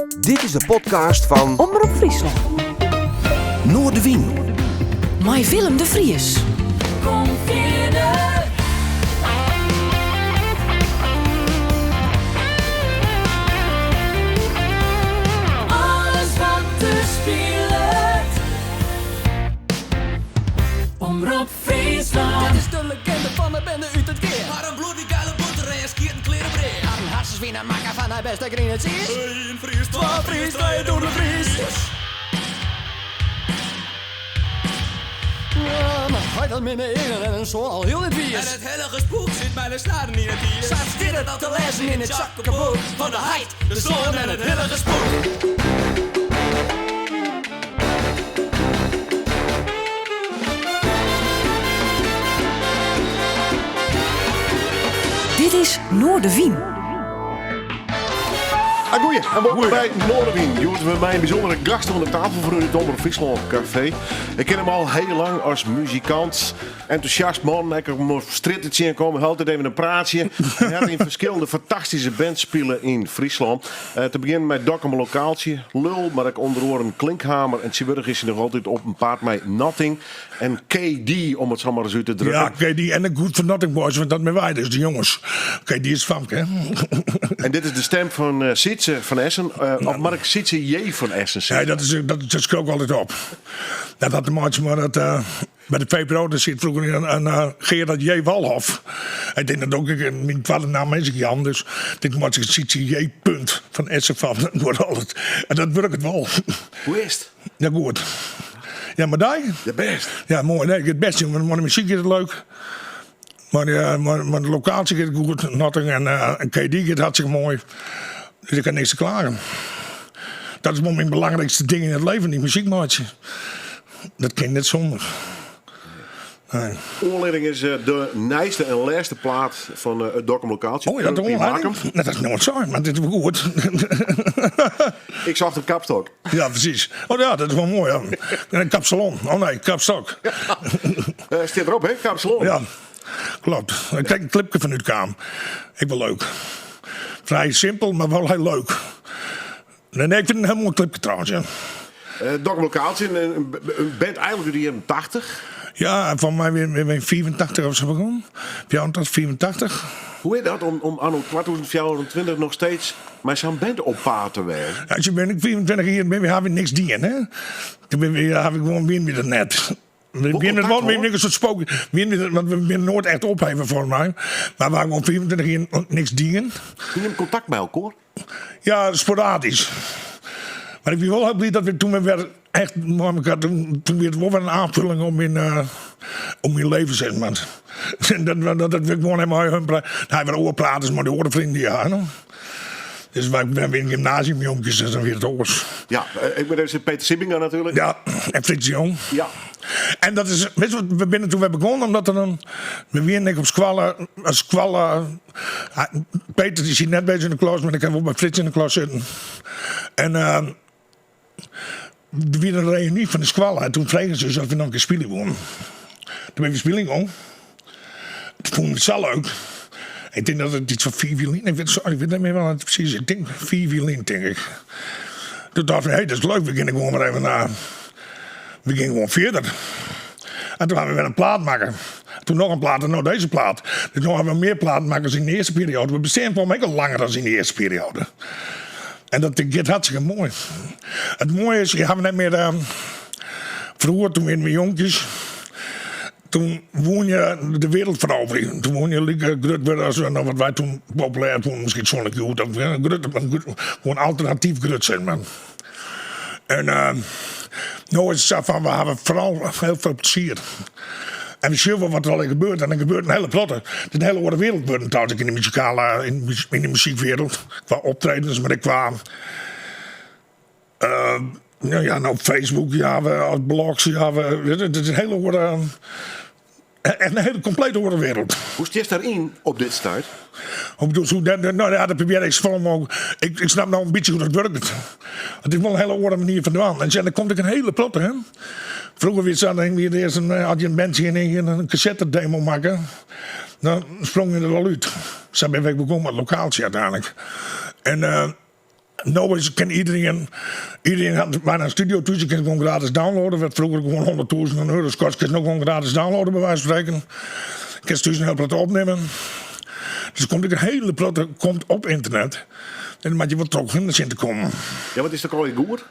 Dit is de podcast fan Omrop Fryslân. Noardewyn. Mei Willem de Vries. Kom fierder. Alles wat der spilet. Omrop Fryslân. Dit is de legende fan de bende út it gea. Harren bloed wie geile bûter en skieten klear op brea. Harren harsens wiene makke fan de bêste griene tsiis. Ien Fries, twa Fries, trije dûne Fries. Mar heit hat minne eagen en in soan al hiel net wiis. En it hillige spoek sit mei de snaren yn it iis. Sa stiet it al te lêzen yn it tsjakkeboek fan de heit, de soan en it hillige spoek. Dit is Noardewyn. Ah, goeie en wolkom by Noardewyn. Hjoed we mei in bysûndere gast oan de tafel fan it Omrop Fryslân Café. Ik ken him al hiel lang as muzikant, entûsjast man. Ek om op strjitte tsjinkomme, altyd even in praatsje. Hy hat yn ferskillende fantastyske bands spile yn Fryslân. Te begjinnen mei Dokkumer Lokaaltsje, Lul, mar ek ûnder oaren Klinkhamer. En tsjintwurdich is hy noch altyd op 'en paad mei Nothing en KD, om it sa mar ris út te drukken. Ja, KD en de Good for Nothing Boys, want dat binne wy dus, de jonges. KD is famke, hè? En dit is de stem fan Sietse van Essen, of moat ik Sietse J. van Essen sizze? Nee, dat, is, dat, dat skriuw ik altyd op. Dat hat te meitsjen mei dat by de VPRO, dêr siet froeger in Gerard J. Walhof. Ik tink dat ook, myn twadde namme is ek Jan, dus ik tink moat ik Sietse J. Punt van Essen fan wurdt altyd. En dat wurket wol. Hoe is it? Ja, goed. Ja, mei dy? Ja, bêst. Ja, moai. Nee, it giet bêst, jongen. Mei de muzyk giet it leuk. Mei de, mei de lokaasje giet it goed. Nothing en en KD giet hartstikke moai. Dus ik ha niks te klagen. Dat is wol myn belangrykste ding yn it leven, dy muzyk meitsje. Dat kin net sûnder. Nee. Oanlieding is de nijste en lêste plaat fan it Dokkum Lokaaltsje. Oh, is dat de oanlieding? Dat is noait sein, mar dit is wol goed. Ik socht in kapstok. Ja, precies. Oh ja, dat is wol moai. Ja. En in kapsalon. Oh nee, kapstok. Stiet derop, hè? Kapsalon. Ja, klopt. Ik krekt in klipke fan útkaam. Ek wol leuk. Frij simpel, mar wol hiel leuk. Nee, nee, ik fyn it in hiel moai klipke trouwens, ja. Dokkum Lokaaltsje, in band eigenlik út de jierren 80. Ja, en foar my wie we yn 85 of sa begûn. 84, 85. Hoe is dat om anno 2024 noch steeds mei sa'n band op paad te wêzen? Ja, as je bin ik 25 jier bin, we hawwe niks dien, hè. Toen bin we, hawwe ik gewoan wiene we der net. We wiene wol wiene in soart spook, wiene, want we binne noait echt opheven foar my. Mar we hawwe gewoan 25 jier niks dien. Hiene jim kontakt mei elkoar? Ja, sporadysk. Mar ik wie wol hiel bliid dat we toen we wer echt mei elkoar, toen, toen wie it wol wer in oanfulling op myn, op myn leven, zeg mar. Dat, dat, dat we gewoan even mei hun praten. Hy wer oar praten mei de oare vrienden die hy ha. Dus wy binne yn gymnasiumjonkjes, dus dan wie it oars. Ja, ik ben even Peter Sibinga natuerlik. Ja, en Frits de Jong. Ja. En dat is, witst wat, we binne toen wer begûn omdat der in, we wiene ek op skoalle, in skoalle, Peter dy siet net by ús yn de klas, mar ik ha wol by Frits yn de klas sitten. En uh, der wie in reuny fan de skoalle en toen fregen se ús oft we noch in kear spylje woenen. Toen binne we spyljen gong. Toen fûnen we it sa leuk. Ik tink dat it iets fan fiif jier lyn, ik wit, ik wit net mear wat it presys is. Ik tink fiif jier lyn, tink ik. Toen tocht ik, hé, dat is leuk, we geane gewoan wer even, uh, we geane gewoan fierder. En toen hawwe we wer in plaat makke. Toen noch in plaat en no dizze plaat. Dus no hawwe we mear platen makke as yn de earste perioade. We bestean foar my ek al langer as yn de earste perioade. En dat giet hartstikke moai. It moaie is, je hawwe net mear. Uh, froeger, toen wiene we jonkjes, toen woene je de wereld veroveren. Toen woene je like grut wurde as nou, wat wy toen populêr fûnen, miskien Sonic Youth, of grut, gewoan alternatyf grut, zeg mar. En uh, no is it sa fan, we hawwe foaral hiel folle plezier. En we sjogge wol wat der allegear gebeurt. En der gebeurt in hiele protte. It is in hiele oare wereld wurden trouwens ek yn de muzikale, yn de muzykwereld. Kwa optredens, mar ek kwa... Uh, nou ja, nou, op Facebook, ja, we, blogs, ja, we, het is een hele oare... Echt in hiele komplete oare wereld. Hoe stiest dêryn op dit stuit? Hoe bedoel hoe dat, nou ja, dat probearje ik safolle mooglik. Ik, ik snap no in bytsje hoe't dat wurket. It is wol in hiele oare manier fan dwaan. En der komt ek in hiele protte, hè. Froeger wie it sa, dan wie it earst in, as je in bandje en je in kassette-demo makken, dan sprong je der al út. Sa binne wy begûn mei it Lokaaltsje úteinlik. En uh, No is kin iedereen, iedereen hat bijna in studio thús, je kin gewoan gratis downloaden. Wat froeger gewoan hûnderttûzenen euro's koste, kinst no gewoan gratis downloaden by wijze van spreken. Kinst thús in hiel protte opnimme. Dus der komt ek in hiele protte komt op ynternet. En dan moatte je wol troch hinne sjen te kommen. Ja, want is dat allegear goed?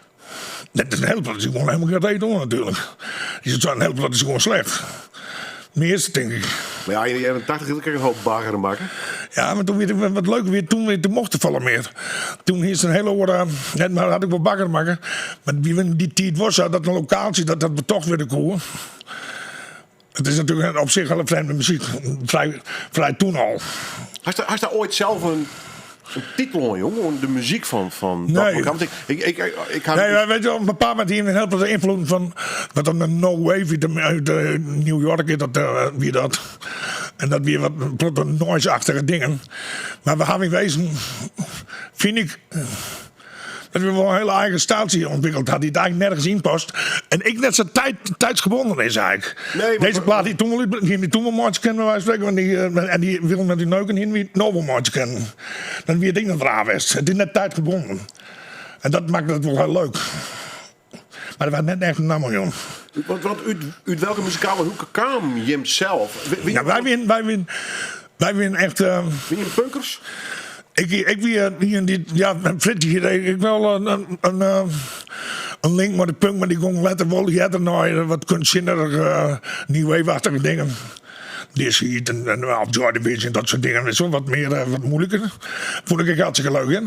Dat is in hiele protte is gewoan helemaal gjin reden oan natuerlik. Is in hiele protte is gewoan slecht. Measte tink ik. Mar ja, yn de jierren 80 is der ek in hoop bagger makke. Ja, mar toen wie it wat leuker wie, toen, wie, toen mocht it folle mear. Toen hiest in hiele oare, net mar had ik wol bagger makke, mar wie yn dy tiid wol sa dat in lokaaltsje dat dat betocht wurde koe. It is natuerlik op sich hiele frjemde muzyk, frij, frij toen al. Hast, hast dêr oait sels in, in titel oan jûn, oan de muzyk fan, fan dat Nee. programma? Want Ik, ik, ik, ik, ik ha- Nee, weet je, op een bepaald moment hier een heel veel invloed van wat dan de no wave uit, de- uit eh, New York is dat eh, wie dat. En dat wie wat protte noise-achtige dingen. Mar we hawwe yn wezen, fyn ik, dat we wol in hiele eigen styltsje ûntwikkeld ha dy't eigentlik nergens yn past. En ek net sa tijd, tijdsgebonden is eigentlik. Nee, maar- Dizze plaat die toen wol út, die toen wol meitsje kinnen, by wijze van spreken. Want die, eh, en dy Willem met die neuken hiene wy no wol meitsje kinnen. Dan wie it ek net raar west. It is net tijdgebonden. En dat makket it wol hiel leuk. Mar der waard net echt in namme jûn. Want, want út, út welke muzikale hoeke kaam jim sels? Wie, wie, Ja, wy wienen, wy wienen, wy wienen echt. eh, wie jim punkers? Ik, ik wie ien dy't, ja, Frits hie ek wol in, in, in, eh, in link mei de punk, mar dy gong letter wol earder nei wat kunstsinnige uh, new wave-achtige dingen. This Heat en, en of Joy Division, dat soart dingen. Is wol wat mear, eh, wat moeiliker. Fûn ik ek hartstikke leuk, hè.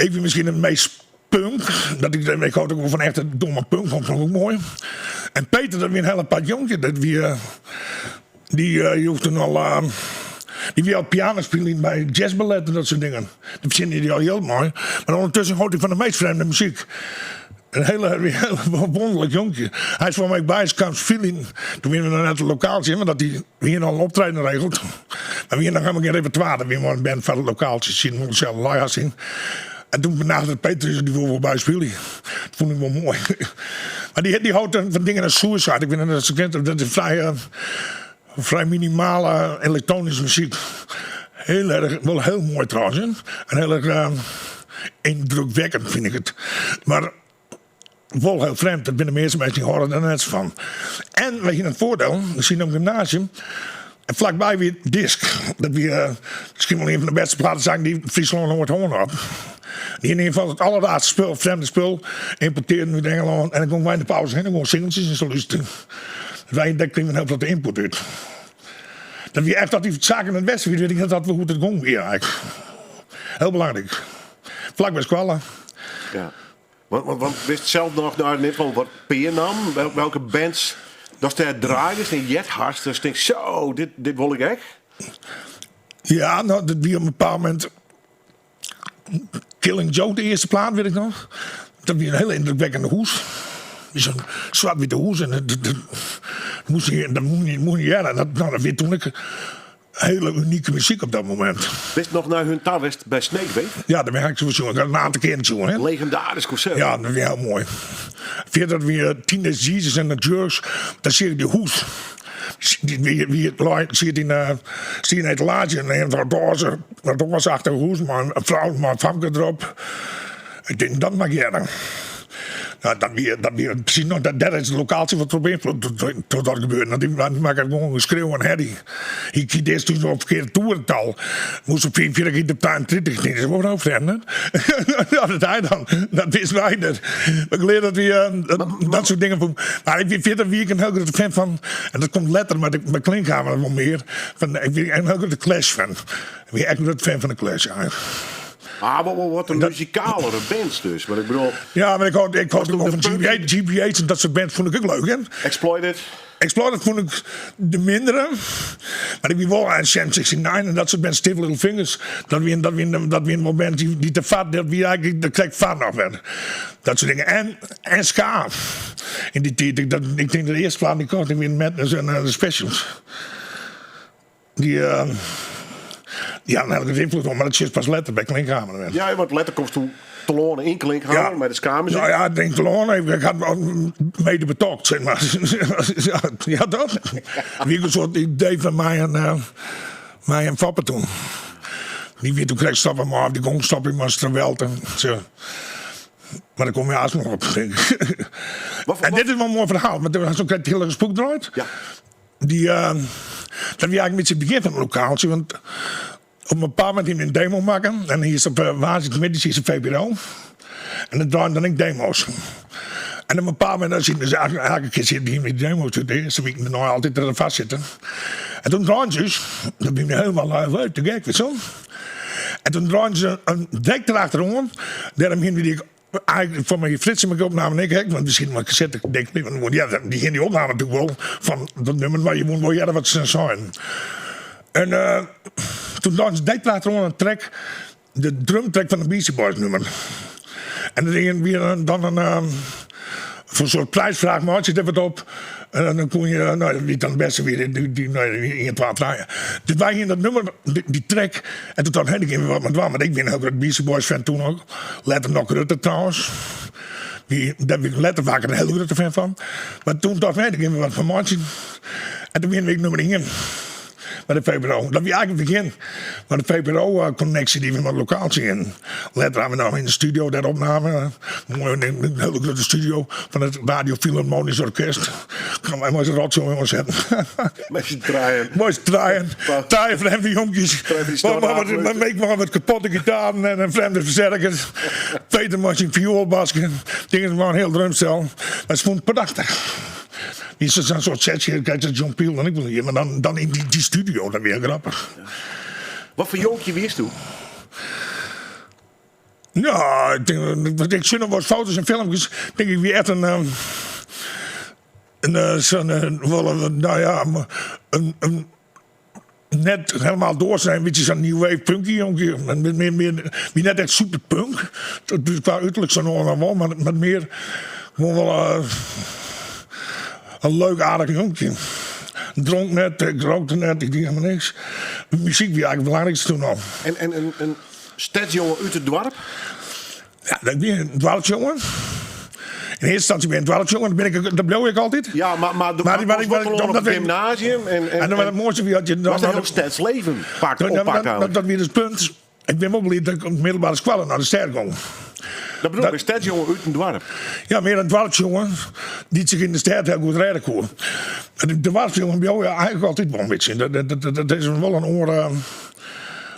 Ik wie miskien it meast punk. Dat ik, ik hâld ek wol fan echte domme punk, fûn ik ek moai. En Peter, dat wie in hiel apart jonkje. Dat wie, eh, dy eh, joech toen al, eh, dy wie al piano spyljen by jazzballet en dat soart dingen. Dat fertsjinne hy al jild mei. Mar ûndertusken hold hy fan de meast frjemde muzyk. In hiele, hiele wûnderlik jonkje. Hy is foar my by ús kaam spyljen. Toen wiene we noch net in lokaaltsje, want dat dy, we hiene al in optreden regeld. Mar we hiene noch helemaal gjin repertoire. We wiene mar in band foar it lokaaltsje, sieten wol deselde leias yn. En toen benaderde Peter ús, dy woe wol by ús spylje. Dat fûn ik wol moai. Mar dy, dy hold fan dingen as Suicide. Ik wit net oft se kent, dat is frij, eh, frij minimale elektroanyske muzyk. Hiel erch, wol hiel moai trouwens. Hè? En hiel erch eh, yndrukwekkend fyn ik it. Mar wol hiel frjemd, dat binne de measte minsken dy hâlde der net fan. En we hiene it foardiel, we sieten op gymnasium en flakby wie Disk. Dat wie eh, miskien wol ien fan de bêste platesaken dy't Fryslân oait hân hat. Dy yn ieder gefal it allerlaatste spul, frjemde spul, ymportearren út Ingelân. En dan gongen wy yn de pauze hinne, gewoan singeltsjes en sa lústerje. Wy, dêr krigen we in hiel protte ynput út. Dat wie echt dat dy saken it bêste wie, wit ik net dat hoe't it gong wie eigentlik. Hiel belangryk. Flak by skoalle. Ja. Want, want, want witst sels noch nei net fan wat Peer nam? Wel, welke bands datst dêr draaidest en heard hast, datst tinkst, zo, dit, dit wol ik ek? Ja, no, dat wie op in bepaald momint Killing Joke, de earste plaat, wit ik noch. Dat wie in hiele yndrukwekkende hoes. Sa'n swart-wite hoes en dat, dat, moast je, dat moast je, moast je hearre. Dat, no, dat wie toen ek hiele unike muzyk op dat momint. Bist noch nei hun ta west by Sneekweek? Ja, dêr bin ik sjoen. Ik ha in oantal kearen sjoen. Hè. Legendarysk konsert. Ja, dat wie hiel moai. Fierder wie Teenage Jesus and the Jerks. Dêr seach ik dy hoes. Dy wie, wie, lei, siet yn, uh, stie yn etalaazje en in roze, roze-achtige hoes mei in frou mei in famke derop. Ik tink, dat moat ik hearre. No, dat wie, dat wie presys noch, dat, dêr is it lokaaltsje wat troch beynfloed troch dat gebeuren. Want dy makke gewoan geskreau en herrie. Hy kiet earst toen op ferkearde toerental. Moast op 44 giet op 32. Ik tink, wat nou frjemd, hè? Dat hy dan, dat wist wy net. Ik lear dat wy dat, dat soart dingen. Mar ik wie fierder wie ik in hiel grutte fan fan, en dat komt letter mei de mei Klinkhamer wol mear, fan, ik wie in hiel grutte Clash fan. Ik wie echt in grutte fan fan de Clash, ja. Ah, wol, wol wat in muzikalere bands dus. Mar ik bedoel... Ja, mar ik hâld, ik hâld wol fan GBH, GBH en dat soart bands fûn ik ek leuk, hè. Exploited. Exploited fûn ik de mindere. Mar ik wie wol en Sham 69 en dat soart bands, Stiff Little Fingers. Dat wienen, dat wienen, dat wienen wol bands dy't, dy't de fat, dat wie eigentlik de krekt foar noch wer. Dat soart dingen. En, en ska. Yn dy tiid, ik, dat, ik tink de earste plaat dy't ik kocht, wienen Madness en de Specials. Dy, uh, dy hadden hiel grutte ynfloed op, mar dat sjochst pas letter by Klinkhamer. Wer. Ja, want letter komst doe telâne yn Klinkhamer Ja. mei de skamuzyk. No ja, yn telâne, ik ha mede betocht, sis mar. ja, ja, toch? Wie in soart idee fan my en, uh, my en Foppe toen. Dy wie doe krekt stoppe mei, of dy gong stoppen mei Strawelte. Zo. Mar dêr komme we aanst noch op, tink ik. En dit is wol in moai ferhaal, want doe hast ook it Hillige Spoek draaid. Ja. Dy, uh, dat wie eigentlik in bytsje it begjin fan it Lokaaltsje, want op in bepaald momint hiene we in demo makke en hy is op uh, woansdeitemiddei is de VPRO. En dan draaiden dan ek demo's. En op in bepaald momint, dan sieten ze elke kear sieten die met demo's de eerste week dêrnei altyd der vast zitten. En toen draaiden ze dus, dat wie helemaal uh, te gek, weet je wel. En toen draaiden ze in direkt erachteroan, dêrom hiene we dy Eigenlijk foar my Frits en opname ik ek, want miskien mar kassette denk ik, want ja, dy hiene dy opname natuerlik wol fan dat nummer, mar je woene wol hearre wat se seinen. En uh, toen draaiden ze direkt achteroan in track, de drumtrack fan de Beastie Boys nummer. En dat wie dan in uh, foar in soart prijsfraach meitsje der wat op. En dan kon je, no, wie dan it bêste wie, dy, dy, no, 1, 2, 3. Dus wy hiene dat nummer, dy, dy track, en toen tocht ik, hé, dêr kinne we wat mei dwaan. Want ik bin in hiel grut Beastie Boys fan toen ek. Letter noch grutter trouwens. Wie, dêr wie ik letter waard ik in hiel grutte fan fan. Mar toen tocht ik, hé, dêr kinne we wat fan meitsjen. En toen wiene we ek nummer 1 by de VPRO. Dat wie eigentlik it begjin fan de VPRO-konneksje dy't we mei it Lokaaltsje hiene. Letter hawwe we noch yn de studio dêr opnaam. Moai, in hiele grutte studio fan it Radio Philharmonisch Orkest. Kan wy mei syn rotzooi oansetten. Mei syn trijen. Mei syn trijen. Trije frjemde jonkjes. Mei mei wat kapotte gitaren en in frjemde fersterker. Peter mei syn fioelbaske. Dingen mei in hiel drumstel. Mar se fûnen it prachtich. Wie sa'n soart setsje, kijk, dat John Peel en ik wol hier, mar dan, dan yn dy, dy studio, dat wie grappich. Wat foar jonkje wiest doe? Ja, ik tink, ik sjoch noch wat foto's en filmkes, tink ik wie echt in, in, in sa'n, wol, no ja, in, in net helemaal doorsnee, in bytsje sa'n new wave punky jonkje. Mear, mear, wie net echt super punk. Kwa uterlik sa no en dan wol, mar, mar mear gewoan wol uh, in leuk aardich jonkje. Dronk net, ik rookte net, ik die helemaal niks. Muzyk wie eigentlik it belangrykste toen al. En, en, en in stedsjonge út it doarp? Ja, ik wie in doarpsjonge. Yn earste ynstânsje bin ik in doarpsjonge, dat bin ik, dat bliuw ik altyd. Ja, mar, mar, mar, mar, mar, maar op het gymnasium en, en, en, en het moaiste wie dat je dan. Was het stedsleven pakt, oppakt dat, dat wie dus het punt. Ik bin wol bliid dat ik op de middelbere skoalle nei de stêd gong. Dat bedoel ik, in stedsjonge út in doarp. Ja, mear in doarpsjonge dy't sich yn de stêd hiel goed rêde koe. De doarpsjongen bliuwe eigentlik altyd wol in bytsje. Dat, dat, dat, dat is wol in oare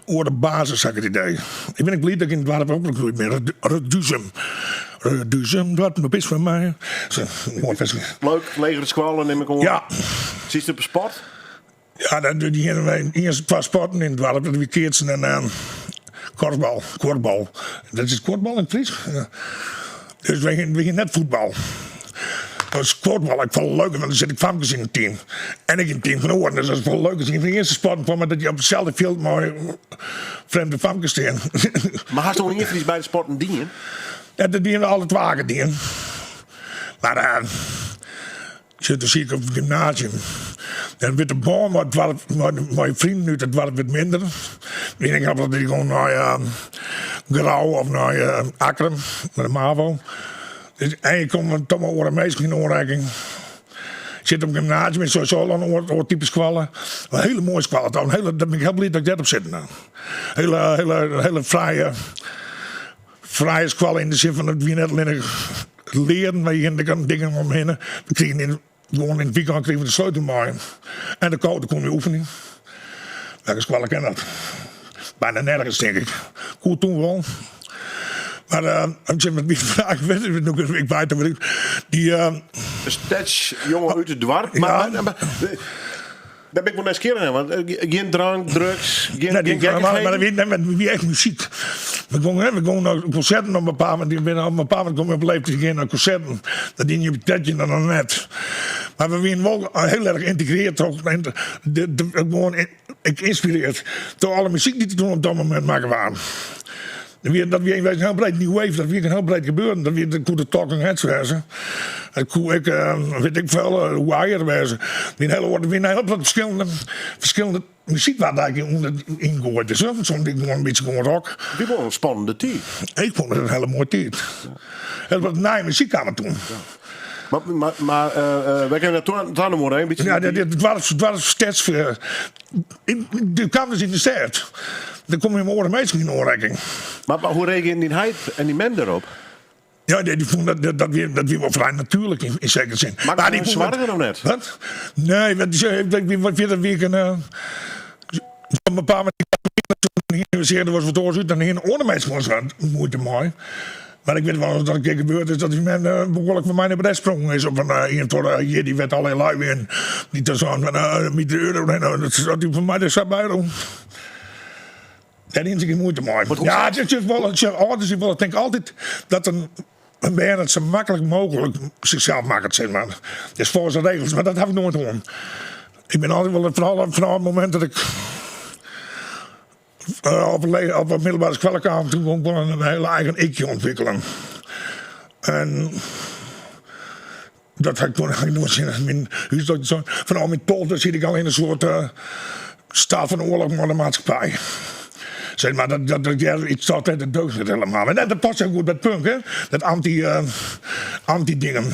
oare basis, ha ik it idee. Ik bin ek bliid dat ik yn it doarp opgroeid bin. Reduzum. Reduzum, dat is foar my. Moai ferske. Leuk, legere skoalle nim ik oan. Ja. Sietst op 'e sport? Ja, dat dy hiene wy iens twa sporten yn it doarp. Dat wie keatsen en uh, korfbal. Kuorbal. Dat is kuorbal yn it Frysk? Ja. Dus wy hiene, wy hiene net fuotbal. Dat is kuorbal ek folle leuker, want der sitte ek famkes yn it team. En ek yn it team fan oaren. Dus dat is folle leuker. Dat is ien fan de earste sporten foar my dat je op itselde fjild mei frjemde famkes stean. Mar hast al ien fan dy beide sporten dien? Ja, dat diene we alle twa dien. Mar uh, Sjoch, doe siet ik op it gymnasium. Dan wurdt de bân mei it doarp, mei, mei freonen út it doarp wurdt minder. Wie ik altyd dy gong nei uh, Grou of nei uh, Akkrum, nei de MAVO. Dus, en je komt toch mei oare minsken yn oanrekking. Sit op gymnasium is sowieso al in oar, oar type skoalle. In hiele moaie skoalle, toch. Een hele, daar bin ik hiel bliid dat ik dêr op sit. Hele, hele, hele frije, frije skoalle yn de sin fan it wie net allinnich learen, mar je hiene ek dingen omhinne. We krigen yn, gewoan yn it wykein krigen we de sleutel mei. En de kode koene we oefenje. Welke skoalle ken dat? Bijna nergens, tink ik. Koe toen wol. Mar uh, ik fraach, ik weet het dy. Uh, Een stedsjonge út it doarp. Mar, Ja. mar, mar, Dêr bin ik wol nijsgjirrich nei, want gjin drank, drugs, gjin, Nee, gjin die, maar, maar, gekkichheden. wie, nee, maar wie echt muzyk. We gongen, we gongen nei konserten op in bepaald momint. Op in bepaald momint kom je op leeftijd gean nei konserten. Dat diene je op je 13 dan nog net. Mar we wiene wol hiel erch yntegrearre troch de, de, de, gewoan ek ynspirearre troch alle muzyk dy't der toen op dat momint makke waard. Dat wie, dat wie in hiel breed New Wave, dat wie in hiel breed gebeuren. Dat wie, dat koe de Talking Heads wêze. Dat koe ek, uh, wit ik folle, uh, Wire wêze. Wie in hiele, wie in hiel wat ferskillende, ferskillende muzyk waard eigentlik ûnder yngoaid. Dus, soms gewoan in bytsje gewoan rock. Wie wol in spannende tiid. Ik fûn it in hiele moaie tiid. Hiel wat nije muzyk kaam der toen. Mar, mar, mar uh, wy kinne ta no in bytsje. Ja, de doarps, doarps steds. Do kaam dus yn de stêd. Dan komme je mei oare minsken yn oanrekking. Mar, mar hoe reagearren dyn heit en dyn mem dêrop? Ja, dy fûnen dat, dat, wie, dat wie wol frij natuerlik yn, yn sekere sin. Makke dy soargen of net? Wat? Nee, want dy, wat fierder wie ik in. Uh, op een bepaald moment er was wat oars út, dan hiene oare minsken wol muoite mei. Mar ik wit wol dat in kear gebeurd is dat dy mem uh, behoarlik foar my nei bres sprongen is op in uh, ien foar uh, jier die wet allerlei lui wienen. Dy't dan seinen fan uh, meter euro en dat dat die foar my der sa by rûn. Dêr hiene se gjin muoite mei. Ja, it is wol, âlders die wolle tink altyd dat in in bern it sa maklik mooglik sichsels makket, sis mar. Dus folgens de regels, mar dat haw ik noait hân. Ik bin altyd wol, foaral fanôf it momint dat ik op op de middelbere skoalle kaam, toen gie ik wol in hiele eigen ikje ûntwikkelen. En dat ha ik toen ha ik noait tsjin myn húsdokter sein. Fanôf myn tolfde siet ik al yn in soart staat fan oarloch mei de maatskippij. Zeg maar, dat, dat, dat, ja, iets dat, dat deugt net helemaal. En dat past heel goed bij punk, hè? Dat anti, uh, anti-dingen.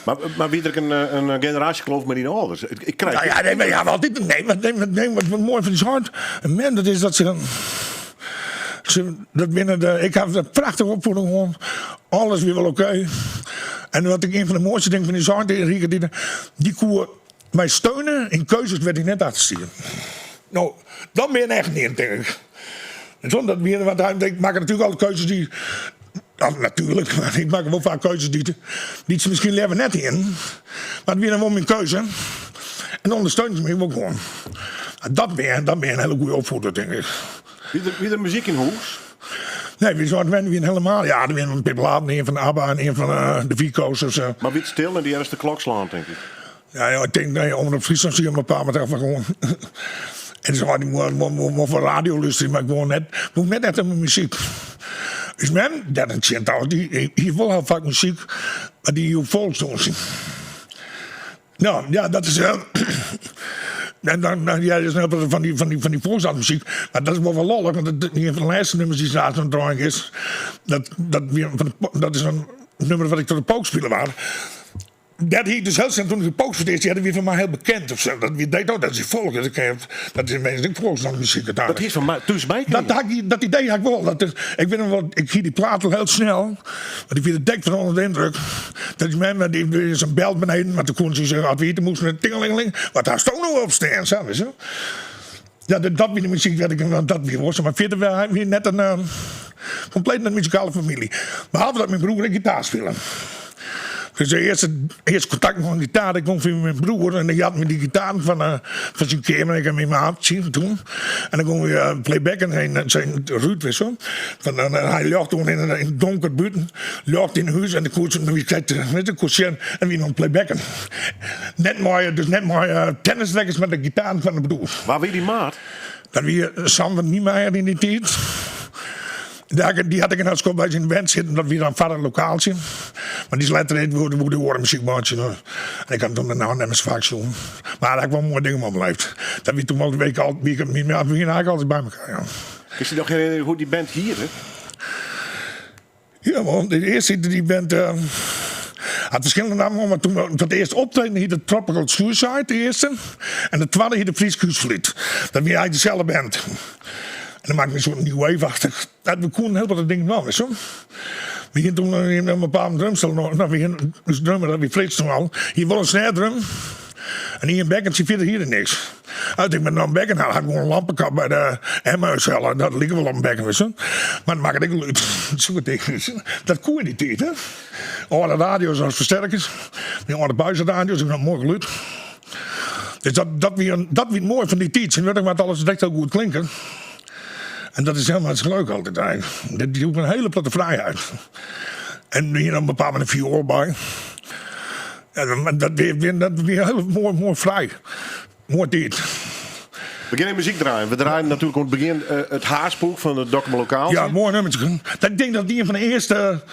Mar, mar wie der ek in, in generaasjekloof mei dyn âlders? Ik, ik krij. Nou ja, nee, maar ja, altyd, nee, maar, nee, maar, nee, wat, wat moai fan dy soart men, dat is dat se. se dat binne de, ik haw in prachtige opfieding hân. Alles wie wol oké. En wat ik ien fan de moaiste dingen fan dy soart, Rieke, dy, dy koe my steune yn keuzes wêr't ik net achter stie. No, dan bin je echt neat, tink ik. En soms dat wie, want ik makke natuerlik altyd keuzes dy't. Nou, natuerlik, mar ik makke wol faak keuzes dy't, dy't se miskien leaver net hienen. Mar it wie dan wol myn keuze. En dan ûndersteunde se my wol gewoan. Dat bin, dat bin in hiele goede opfieder, tink ik. Wie der, wie der muzyk yn hûs? Nee, wy soarten wienen helemaal. Ja, der wienen in pear platen, ien fan ABBA en ien fan uh, de Vico's. Dus, uh, mar wie it stil en dy earste klok slaan, tink ik? Ja, ja, ik tink, nee, Omrop Fryslân gie op in bepaald momint even gewoan. En se ik wol foar radio lústerje, mar ik wol net, wol net echt om muzyk. Us mem, dat in tsjin trouwens, dy hie wol hiel faak muzyk, mar dy hie folksdûnsjen. Nou, ja, dat is. Uh, en dan, dan ja, is net fan dy, fan dy, fan dy folksdansmuzyk. Mar dat is wol wol lollich, want it, ien fan de lêste nûmers dy't se aanst oan it draaien is, dat, dat, wie fan de, dat is in nûmer wat ik troch de Pogues spile waard. Dat hie ik dus hiel snel toen ik de Pogues foar it earst hearde, wie foar my hiel bekend of sa. Dat wie deed, oh, dat is folk. Dat, dat is minsken folksdansmuzyk. Dat is fan my, thús by dat, dat idee ha ik wol. Dat is, ik weet nog wel, ik hie dy plaat al hiel snel. Want ik wie der dek fan ûnder de yndruk. Dat is mem, dy is in bel beneden, want toen koenen se zeggen, as we ite moasten, tingelingeling, wat hasto no opstean, sa, wist je. Ja, dat, dat wie de muzyk wêr't ik, want dat wie wol sa, mar fierder wie net in uh, kompleet net muzikale famylje. Behalve dat myn broer ek gitaar spile. Dus de earste, earste kontakt mei in gitaar, dat kaam fia myn broer en dy hat my dy gitaar fan, uh, fan syn keamer, ik en myn maat syn toen. En dan gongen we uh, playbacken heen, syn Ruud, wist je. Fan, dan, hy ljocht toen yn in donker bûten, ljocht yn hûs en de koe, wie krekt, weet je, koe sjen en wie noch playbacken. Net mei, dus net mei uh, tennisrackets, mar de gitaar fan de broer. Wa wie dy maat? Dat wie Sander Niemeyer yn dy tiid. Dy had ik in het by syn band sitten, dat wie dan foar in lokaaltsje. Mar dy is letter ek woe de oare muzyk meitsje. En ik ha him toen no net mear sa faak sjoen. Mar dêr ha ik wol moaie dingen mei beleefd. Dat wie toen wol de week al, wie, we wienen eigentlik altyd by mekoar. Ja. Kinst dy noch herinnerje hoe't dy band hiette? Ja, want de earste dy band uh, hat ferskillende nammen, mar toen foar it earst optreden hiet it Tropical Suicide, de earste. En de twadde hiet de Frysk Húsflyt. Dat wie eigentlik deselde band. En dan makken we in soart new wave-achtich. We koenen hiel wat dingen dwaan, wist je. We hienen toen in in bepaald drumstel, nou, we hienen, ús drummer, dat wie Frits toen al, hie wol in snare drum. En ien bekkentsje, fierder hie er niks. As ik met in bekken ha, ha ik gewoan in lampekap by de Emmaus helle. Dat like wol op in bekken, wist je. Mar dat makket ek lûd. Sokke dingen. Dat koe yn dy tiid, hè. Alde radio's as fersterkers. Dy âlde buizenradio's, dat moai gelûd. Dus dat, dat, wie, dat wie moai fan dy tiid. Tsjintwurdich moat alles direkt hiel goed klinke. En dat is helemaal net sa leuk altyd eigentlik. Dat joech in hiele protte frijheid. En we hiene op in bepaald momint in fioel by. Ja, dat wie, dat wie hiel moai, moai frij. Moai tiid. We gean even muzyk draaien. We draaien natuerlik oan it begjin uh, it Haaspoek fan it Dokkumer Lokaaltsje. Ja, moai nûmertsje. Ik tink dat ien fan de earste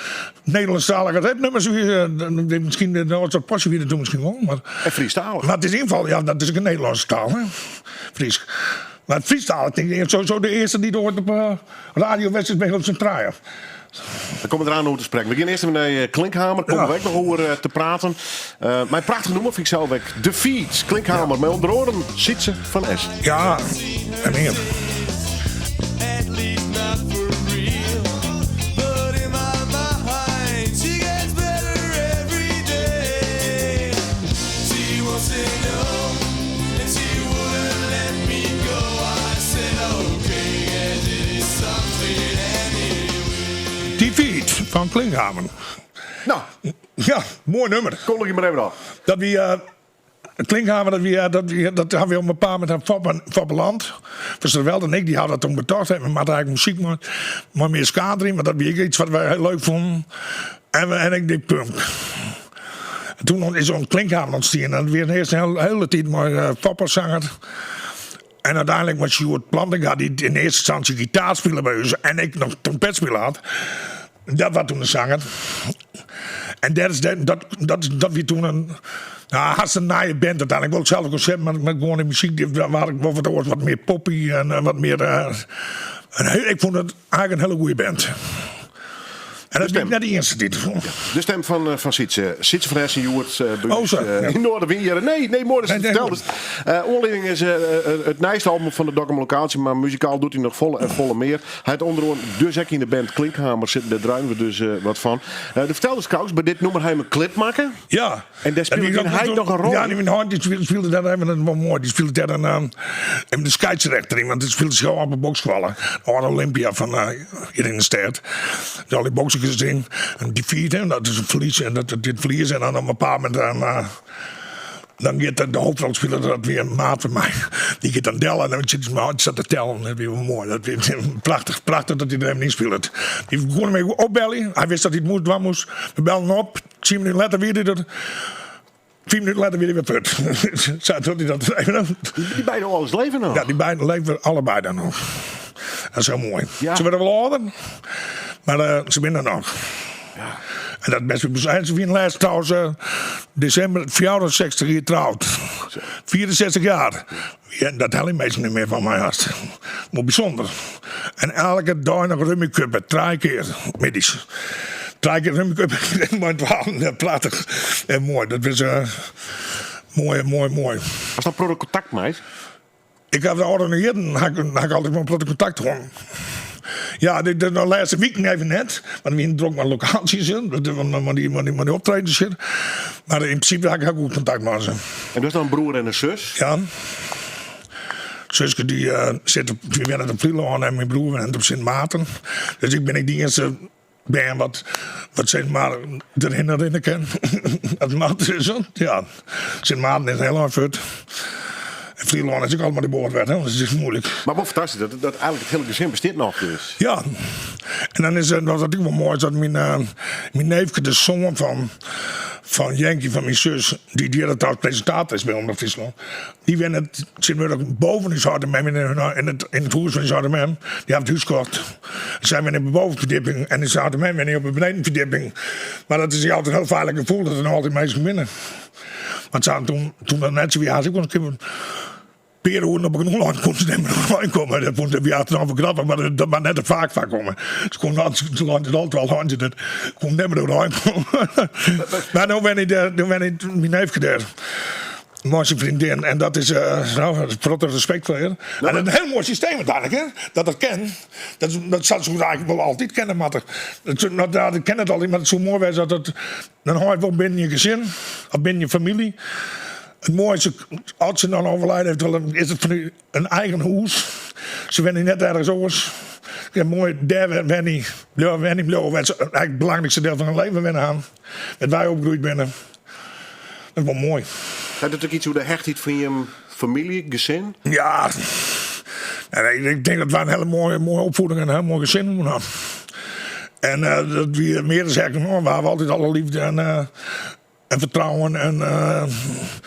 Nederlânsktalige rapnûmers wie. Eh, miskien de Noordse Posse wie dat toen miskien wol. Mar, en Frysktalich. Mar it is yn ieder gefal, ja, dat is ek in Nederlânske taal, hè? Frysk. Mar it Frysktalich, tink ik, sowieso de earste dy't oait op uh, radio west is by Hilversum trije. Dan komme we der oan oer te sprekken. We gean earst even nei eh, Klinkhamer. Komme we ek noch oer eh, te praten. Eh, mei prachtich nûmer fyn ik sels ek. Defeat, Klinkhamer. Mei ûnder oaren Sietse van Es. Ja, en mear. At least not for real. But in my mind, she gets better every day. She won't say no, and she wouldn't let me go. I said okay, and it is something anyway. Defeat fan Klinkhamer. No, Ja, moai nûmer. kom ik mar even op. Dat wie eh, Klinkhamer, dat, wie, eh, dat, wie, dat ha we op in bepaald momint Foppe, Foppe Land. Van en ik, dy ha dat toen betocht. We moatte eigentlik muzyk mei, mei mear ska deryn, want dat wie ek iets wat wy hiel leuk fûnen. En, we- en ik die punk. En toen is zo'n Klinkhamer ûntstien. En dat wie earst in hiele, hiele tiid mei uh, Foppe sanger. En úteinlik mei Sjoerd Plantinga, dy't yn earste ynstânsje gitaar spile by ús en ik noch trompet spile hat. Dat wie toen de sanger. En dat, is de, dat, dat, dat wie toen in, no, hast in nije band úteinlik. Wol itselde konsept, mar mei gewoan de muzyk dy waar ik wol wat oars, wat mear poppy en eh, wat mear. eh, een heel, ik fûn it eigentlik in hiele goede band. En dat stem. wie net de earste dy't it fûn. De stim fan, eh, fan Sietse. Sietse van Essen hjoed eh, by Oh, ús, zo, eh, ja. yn Noardewyn. Ja, nee, nee, moai dat Nee, nee, ferteld is. Eh, oanlieding is eh, eh, it nijste album fan de Dokkum Lokaasje, mar muzikaal docht hy noch folle en folle mear. Hy hat ûnder oaren dus ek yn de band Klinkhamer sitten, dêr druime we dus eh, wat fan. Eh, do ferteldes krekt, by dit nûmer ha jim in klip makke. Ja. En dêr spilet die dyn heit noch in rol Ja, yn? dy myn heit dy spile, spile dêr even in, wol moai. Dy spile dêr in, um, even de skiedsrjochter yn, want dy spile sich ôf op 'e boksskoalle. De âlde Olympia fan eh, hjir yn de stêd. Dus al dy bokserkes deryn. En defeat, hè, dat is in ferlies. En dat, dit ferlies. En dan op in bepaald momint dan, eh, dan giet de, de hoofdrolspeler, dat wie in maat fan my, dy giet dan del en dan sit myn heit sit te tellen. Dat wie wol moai. Dat wie prachtich, prachtich dat hy der even yn spilet. Dy begûn my opbeljen. Hy wist dat hy it moast dwaan moast. We bellen op. Tsien minuten letter wie hy der. Fiif minuten letter wie hy wer fuort. Sa docht hy dat even. Dy beide âlders leve noch. Ja, dy beide leve allebei dan noch. Dat is hiel moai. Ja. Se wurde wol âlder, mar eh, se binne der noch. En dat best en se wiene lêst trouwens eh, desimber 64 jier troud. 64 jaar. Ja, dat helje minsken net mear fan my hast. Wol bysûnder. En elke dei noch rummikuppe, trije kear middeis. Trije kear rummikuppe mei twaen. Ja, prachtich. En moai, dat is eh, moai, moai, moai. Hast dan protte kontakt mei? Ik ha de ôfrûne jierren ha ik, ha ik altyd wol in protte kontakt hân. Ja, de, de, de lêste wiken even net. Want we wiene drok mei lokaasjes, hè, mei dy, mei dy, mei dy optredens. hè. Mar yn prinsipe ha ik hiel goed kontakt mei se. En do hast dan in broer en in sus. Ja. Suske dy eh, sit op, dy wennet op Flylân en myn broer wennet op Sint Maarten. Dus ik bin ek de iennichste bern wat, wat sis mar derhinne rinne kin. Dat moat dus. Ja. Sint Maarten is hiel ein fuort. En Flylân is ek al mei de boat wer, hè, dus it is muoilik. Mar wol fantastysk dat, dat eigentlik it hiele gesin bestiet noch dus. Ja, en dan is it, wat ek wol moai is, dat myn, eh, myn neefke, de soan fan, fan Jenkie, fan myn sus, dy't hjir trouwens presintator is by Omrop Fryslân, dy wennet tsjintwurdich boven ús heit en mem yn, yn, it, yn it hûs fan ús heit en mem. Dy hat it hûs kocht. Sy wenje op de bovenferdjipping en ús heit en mem wenje op de benedenferdjipping. Mar dat is altyd in hiel feilich gefoel dat der noch altyd minsken binne. Want se toen, toen dat net sa wie, ha se ek wol in kear in pear oeren op in oerlein koene se net mear oerlein komme. Dat fûnen se wie achterôf wol grappich, mar dat moat net te faak foarkomme. Se koene altyd, se leinen it altyd al dat koene net mear oerein komme. Mar no wennet dêr, no wennet myn neefke dêr. Mei syn freondin. En dat is, uh, no, in protte respekt foar har. En dat is in hiel moai systeem úteinlik, hè? Dat dat kin. Dat, dat soe eigentlik wol altyd kinne moatte. Dat, dat, dat kin it altyd, mar it soe moai wêze dat it dan hâldt wol binnen je gesin of binnen je famylje. It moaiste, as se dan overlijden heeft, dan is it fan in eigen hûs. Se wenje net ergens oars. Ja, moai, dêr wenje, bliuwe wenje, bliuwe wêr't se eigentlik it belangrykste diel fan hun leven wenne ha. Wêr't wy opgroeid binne. Dat is wol moai. Hat it ek iets oer de hechtheid fan jim famylje, gesin? Ja, en ik tink dat wy in hiele moaie, moaie opfieding en in hiel moai gesin hân ha. En uh, dat wie mear as hecht, we hawwe altyd alle leafde en, uh, en fertrouwen en uh,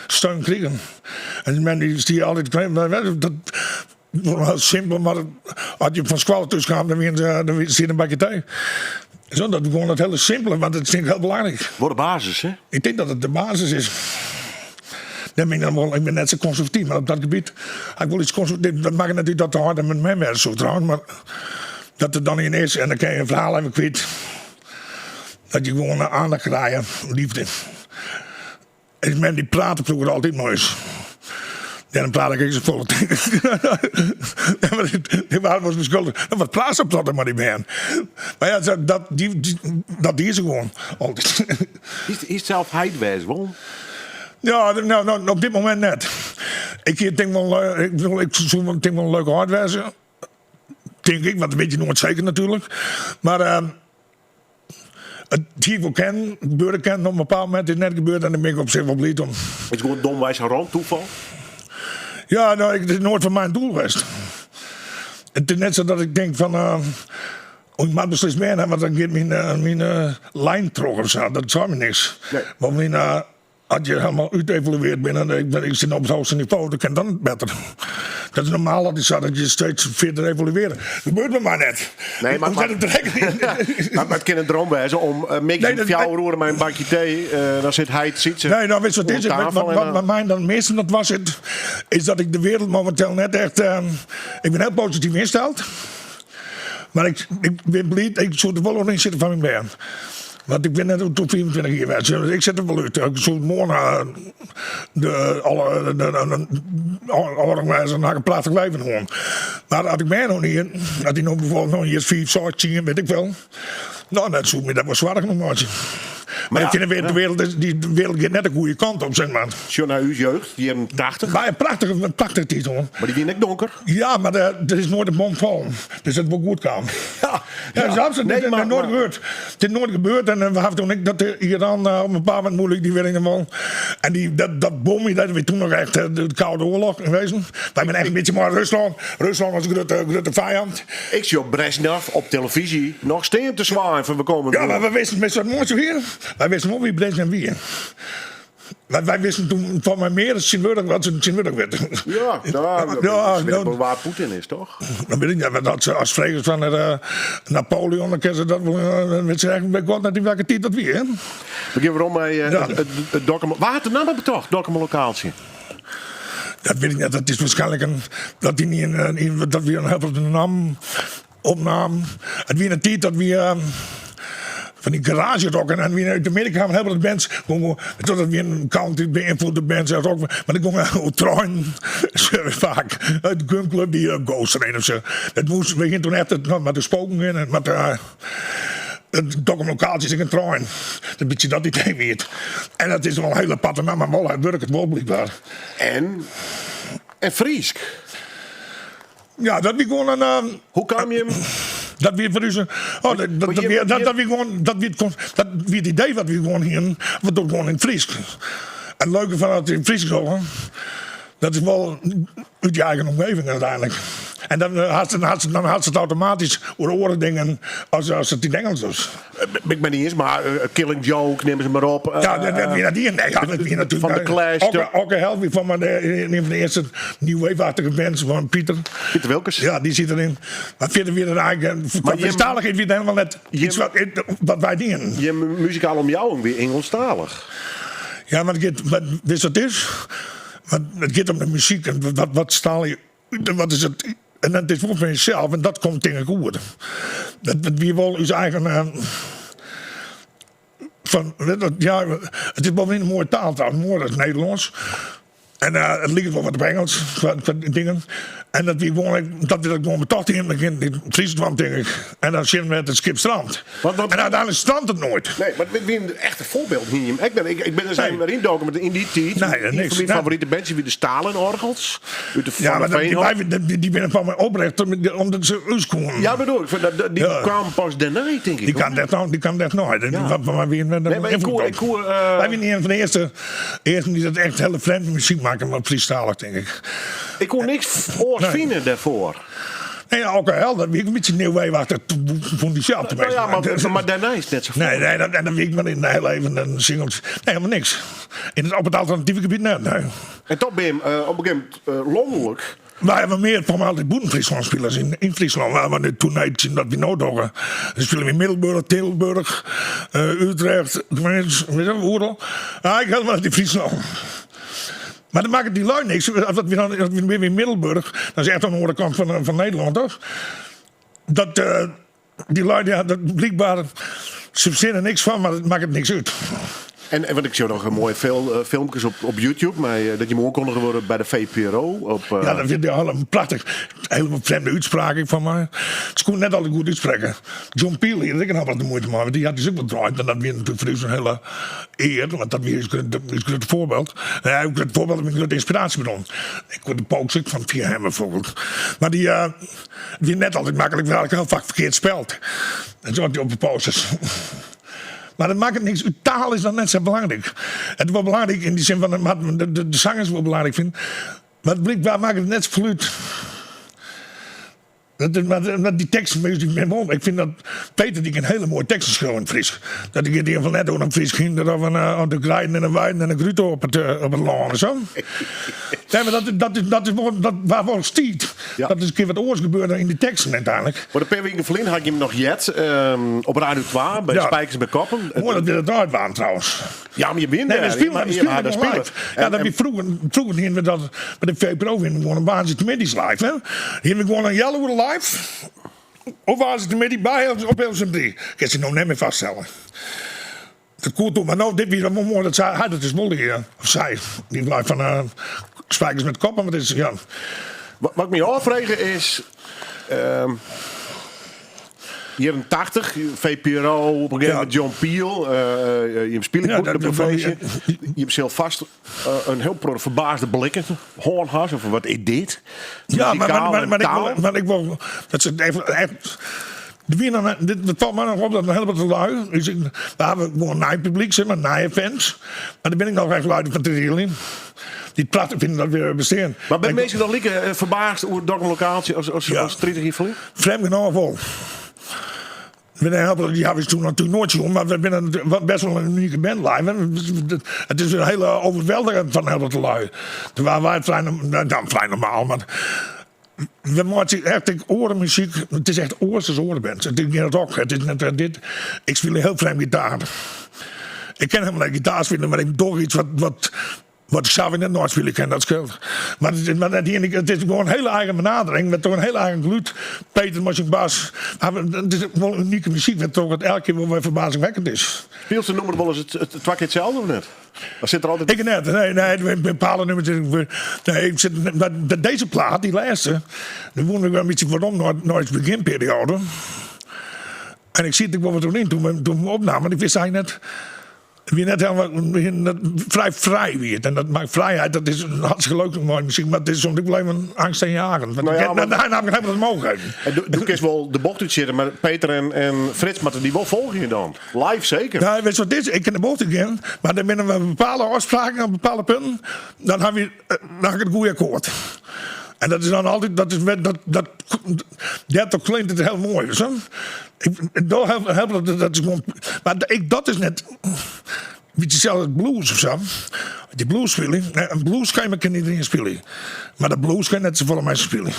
steun krigen. En dy mem dy stie altyd dat hiel simpel, mar as je fan skoalle thús kaam, dan wie dan stie in bakje tee. Sa, dat gewoan it hiele simpele, want dat fyn ik hiel belangryk. Wol de basis, hè? Ik tink dat it de basis is. Dêr bin ik dan wol, ik bin net sa konservatyf, mar op dat gebiet ha ik wol iets konservatyfs. Dat makket net út dat de heit en mem wêze soe trouwens, mar. Dat der dan ien is en dan kin je in ferhaal even kwyt. Dat je gewoan aandacht krije, liefde. En mem dy prate froeger altyd mei ús. Dêrom praat ik ek safolle. Dy waard wolris beskuldige. No, wat praat se protte mei dy bern? Mar ja, dat, dy, dat die se gewoan altyd. Is sels heit wêze wol? Ja, no, no, op dit momint net. Ik tink wol, ik bedoel, ik soe tink wol in leuke heit wêze. Tink ik, want dat wit je noait seker natuerlik. Mar uh, it hie wol kinnen, gebeure kinnen op in bepaald momint, is net gebeurd en dêr bin ik op sich wol bliid om. Is it gewoan domwei sa'n rântoefal? Ja, no, it is noait foar my in doel west. It is net sa dat ik tink fan, uh, oh, ik moat beslist bern ha, want dan giet myn, uh, myn uh, lijn troch of sa. Dat sei my niks. Nee. Want myn, uh, As je helemaal útevalueard binne, en ik, ik sit no op it hoogste nivo, dan kin dan better. Dat is normaal altyd sa, dat je steeds fierder evoluearje. Dat gebeurt by my net. Nee, mar, maar, maar, mar it kin in droom wêze om uh, middeis nee, om dat, fjouwer oere mei in bakje tee, uh, dan sit heit Sytse Nee, nou witst wat oan is het? tafel Wat, en wat, dan- wat my dan measten dat was it, is dat ik de wereld momenteel net echt. Uh, ik bin hiel posityf ynsteld. Mar ik, ik bin bliid, ik soe der wol oan ynsitte foar myn bern. Want ik bin net oer 25 jier west. Ik sit der wol út. Ik soe moarn eh, de, alle, de, de, âlder wêze en ha ik in prachtich leven hân. Mar as ik bern noch hie, as dy no bijvoorbeeld noch jier 5, 6, 10, wit ik wel. No, dan soe my dat wol soargen om meitsje. Mar Ja, ik fyn de wereld, de wereld, is- dy wereld giet net de goede kant op, zeg mar. Sjoch nei ús jeugd, jierren 80. Mar in prachtige, in prachtige tiid hoor. Mar dy wiene ek donker. Ja, mar der, der is noait in bom fallen. Dus dat wol goed kaam. Ja, Ja, dat is absoluut Nee, nee, maar- nooit maar- gebeurd. Het is nooit gebeurd. En eh, we hebben toen ik dat de Iran eh, op een bepaald moment moeilijk die wil wel. En die, dat, dat bomje, dat wie toen noch echt eh, de Koude Oorlog yn wezen. Wy binne echt in bytsje mei Ruslân. Ruslân was in grutte, grutte fijand. Ik sjoch Brezjnev op televyzje noch stean te swaaien fan we komme Ja, mar we wisten, wist wat moai hier? Wy wisten wol wie Brezjnev wie. Wy, wy wisten toen fan my mear as tsjintwurdich wat se tsjintwurdich witte. Ja, nou, Ja, ja, nou, wa Poetin is, toch? Dan wit ik net, want dat ze as fregest fan eh, Napoleon, dan kinne se dat wol, eh, wit se echt by God net yn welke tiid dat wie. Hè? We gean werom mei eh, Ja. it, it, it Dokkumer. Wa hat de namme betocht, Dokkumer Lokaaltsje? Dat wit ik net. Dat is waarschijnlijk een, dat die niet een, een, dat wie in heel naam opnaam. It wie in tiid dat wy eh, fan dy garagerock en wie út Amearika kamen hiel wat bands. Dat wie in country beynfloede bands en rock. Mar dy gongen oer treinen faak. De Gun Club dy Ghost Train of sa. Dat moast, we giene toen echt het, no, mei de spoken in en mei de, it Dokkumer Lokaaltsje is ek in trein. Dat bytsje dat idee wie it. En dat is wol in hiele aparte namme, mar wol, it wurket wol blykber. En, en Frysk. Ja, dat wie gewoan in. Uh, Hoe kaam je hem? Dat wie foar ús. Oh, dat, dat, dat, wie, dat, dat wie gewoan. Dat wie, het, dat wie it idee wat wy gewoan hienen. We dogge gewoan yn it Frysk. En it leuke fan it yn it Frysk doggen, dat is wol út je eigen omgeving uiteindelijk. En dan eh, hast, hast, dan hast it automatysk oer oare dingen as, as it yn Ingelsk is. Ik ben niet eens, mar eh, Killing Joke, neam se mar op. Eh, Ja, dat, dat wie dat die. Nee, ja, dat wie natuerlik. Fan de Clash. Okke, Okke Held wie fan my de, een fan de earste new wave-achtige bands fan Pieter. Pieter Wilkens. Ja, dy sit deryn. Mar fierder wie der eigentlik. Maar Qua jim- Frysktaligheid wie it hielendal net Jim- iets wat, wat wy dienen. Je muzikale omjouwing wie Ingelsktalich. Ja, mar it giet, wat, witst wat it is? Want it giet om de muzyk en wat, wat strielje je, wat is it? En dat is wol fan jesels en dat komt tink ik oer. Dat, dat wie wol ús eigen. eh, fan, dat, ja, it is boppedat in moaie taal trouwens, moaier as it Nederlânsk. En eh, it liket wol wat op Ingelsk, kwa, kwa dingen. En dat wie gewoan, dat we dat gewoan betocht hienen, dan kin it Frysk dwaan, tink ik. En dan sjen wêr't it skip strandt. Want- want- En úteinlik strandt it noait. Nee, mar it wie in echte foarbyld hie jim ek net. Ik, ik bin der Nee. even wer yndoken, mar yn dy tiid, Nee, ien niks. fan myn Nee. favorite bands wie de Stalinorgels. Út de Ja, Van mar de dat, dy, Veenhof. wy, dy, dy binne fan my oprjochte omdat se ús koenen. Ja, bedoel ik. Dat, dat- dy Ja. kaam pas dêrnei, tink ik. Dy kaam net, dy kaam net nei. Ja. Wat, wat, wie Nee, mar ik koe... Ik koe eh, Wy wiene ien fan de earste, earsten dy't dat echt hiele frjemde muzyk makken, mar Frysktalich, tink ik. ik koe niks oars Nee. fine dêrfoar. Nee, ja, Okke Held, dat wie ek in bytsje new wave-achtich, fûn dy sels Nou tenminste. ja, mar, mar dêrnei is it net sa Nee, nee dat, en dan wie ik mar yn heel even een singeltje. Nee, helemaal niks. In het, op het alternatieve gebied net, nee. En toch bin je eh, op in gegeven momint eh, lanlik. Wy hawwe mear fan altyd bûten Fryslân spile as yn, yn Fryslân. Wy hawwe toen tsjin dat wy no dogge. Dan spile we yn Middelburch, Tilburch, eh, Utrecht, Grins, weet je, oeral. Ah, ik helemaal net yn Fryslân. Mar dat makket dy lui niks. As we dan, as we binne yn Middelburch, dat is echt oan de oare kant fan, fan Nederlân, toch? Dat, eh, dy lui, ja, dat blykber, se fersteane niks fan, mar it makket niks út. En, en want ik sjoch noch moaie fil, eh, filmkes op, op YouTube, mei, eh, dat je oankondige wurde by de VPRO. Op, eh, Ja, dat vind ik al prachtich. Hele frjemde útspraak ek fan my. Se koene net altyd goed útsprekke. John Peel hie der ek in hiel de muoite mei, want dy hat dus ek wat draaid. En dat wie natuerlik foar ús in hiele ear, want dat wie ús ús grutte foarbyld. Ja, ús grutte foarbyld, myn grutte ynspiraasjebron. Ik koe de Pogues ek fan fia him bijvoorbeeld. Mar dy uh, wie net altyd maklik, want hiel faak ferkeard speld. En sa op de posters. Mar dat makket niks út. Taal is dan net sa belangryk. It is wol belangryk yn dy sin fan de, de, de sangers wol belangryk fine. Mar blykber makket it net safolle út. Dat, mar, mar dy teksten ik wol. Ik fyn dat Peter dy kin hiele moaie teksten skriuwe yn it Frysk. Dat giet yn fan net oer in Frysk hynder of in, uh, de greiden en de weiden en de grute op it, uh, op it lân en sa. Nee, mar dat, dat, is, dat is wol, dat waar wol stiet. Ja. Dat is in kear wat oars gebeurd yn dy teksten úteinlik. Mar in pear wiken ferlyn ha ik him noch heard ehm, op Radio 2 by Ja. Spijkers met Koppen. Moai dat wy dat draaid waarden trouwens. Ja, mar je binne Nee, we dêr. spylje, Je we spylje ha dêr gewoan spile. live. Ja, En- dat wie froeger, froeger hiene we dat by de VPRO wiene we gewoan op woansdeitemiddei live. Hè? Hiene we gewoan in healoere live. Op woansdeitemiddei by op Hilversum 3. Kinst it no net mear foarstelle. Dat koe toen, mar no, dit wie dan wol moai dat sy, hy, dat is wol dy, eh, of sy, dy live fan uh, Spijkers met Koppen, wat is ja. Wat, wat ik my ôffrege is. ehm jierren 80, VPRO, op in gegeven Ja. momint John Peel, eh, je spylje Ja, goed de dat- dat- provinsje. Je sil fêst eh, in hiel protte ferbaasde blikken hân ha, fan wat is dit? Ja, mar, mar, Muzikaal mar, en mar, ik taal. wol, mar ik wol dat se even echt. Der wie noch, dit, dat falt my noch op dat in hiel protte lui. Dus ik, we hawwe gewoan nij publyk, sis mar, nije fans. Mar der binne ek noch echt lui fan 30 jier lyn. Dy't prachtich fine dat we bestean. Mar binne Ik- minsken dan like eh, ferbaasd oer Dokkum Lokaaltsje as, as, Ja. as 30 jier ferlyn? Frjemd genôch wol. We helpen, dy hawwe ús toen natuerlik noait sjoen, mar we binne bêst wol in unike band live. It is in hiele overweldigend fan hiel protte lui. Toen waarden wy frij, no, frij normaal, mar we meitsje echt ek oare muzyk. It is echt oars as oare bands. It is gjin rock, it is net dit. Ik spylje hiel frjemd gitaar. Ik kin hielendal net gitaar spylje, mar ik doch yts wat, wat, wat ik sels net neispylje kin, dat skeelt. Mar it is, mar net ien, it is gewoan in hiele eigen benadering, met toch in hiele eigen gelûd. Peter mei syn bas. It is wol unike muzyk, wêrtroch it elke kear wol wer ferbazingwekkend is. Spylst de nûmer wolris it, it, twa kear itselde of net? Of sit der altyd... Ik net, nee, nee, bepaalde nûmers. Nee, ik sit, mar dizze plaat, dy lêste, dêr woene we wer in bytsje werom nei, nei de begjinperioade. En ik siet ek wol wat yn toen we, toen we opnamen. Ik wist eigentlik net. It wie net hielendal frij frij wie it. En dat maakt frijheid, dat is hartstikke leuk mei muzyk, mar it is soms ek wol even angstaanjagend. Want Nou ja, ik maar- kin namelijk helemaal dat mooglikheden. En do, do kinst wol de bocht útsjitte, mar Peter en, en Frits moatte dy wol folgje dan. Live seker. Nou, witst wat it is? Ik kin de bocht útgean, mar der binne bepaalde ôfspraken op bepaalde punten. Dan ha we, eh, dan ha ik it goede akkoard. En dat is dan altyd, dat is, dat, dat, dêrtroch klinkt it hiel moai. Witst wel? Ik, dat, helpt, dat, dat is gewoan, mar ik, dat is net, bytsje itselde as blues of sa. Dy blues spylje, in bluesskema kin iderien spylje. Mar de blues kin net safolle minsken spylje.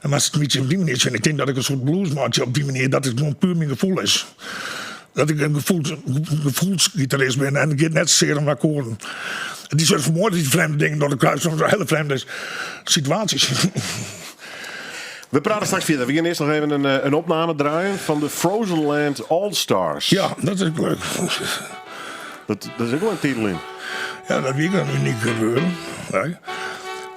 En mar it in bytsje op dy manier sjen. Ik tink dat ik in soart blues meitsje op dy manier, dat it gewoan puer myn gefoel is. Dat ik in gefoels, gefoelsgitarist bin en it giet net sasear om akkoarden. Dy soart fan moai, dy frjemde dingen troch de kruis, soms hiele frjemde situaasjes. We prate straks fierder. We gean earst noch even in, eh, in opname draaien fan de Frozen Land All Stars. Ja, dat is leuk. Dat, dat is ek wol in titel yn. Ja, dat wie ek in unyk gebeuren. Ja,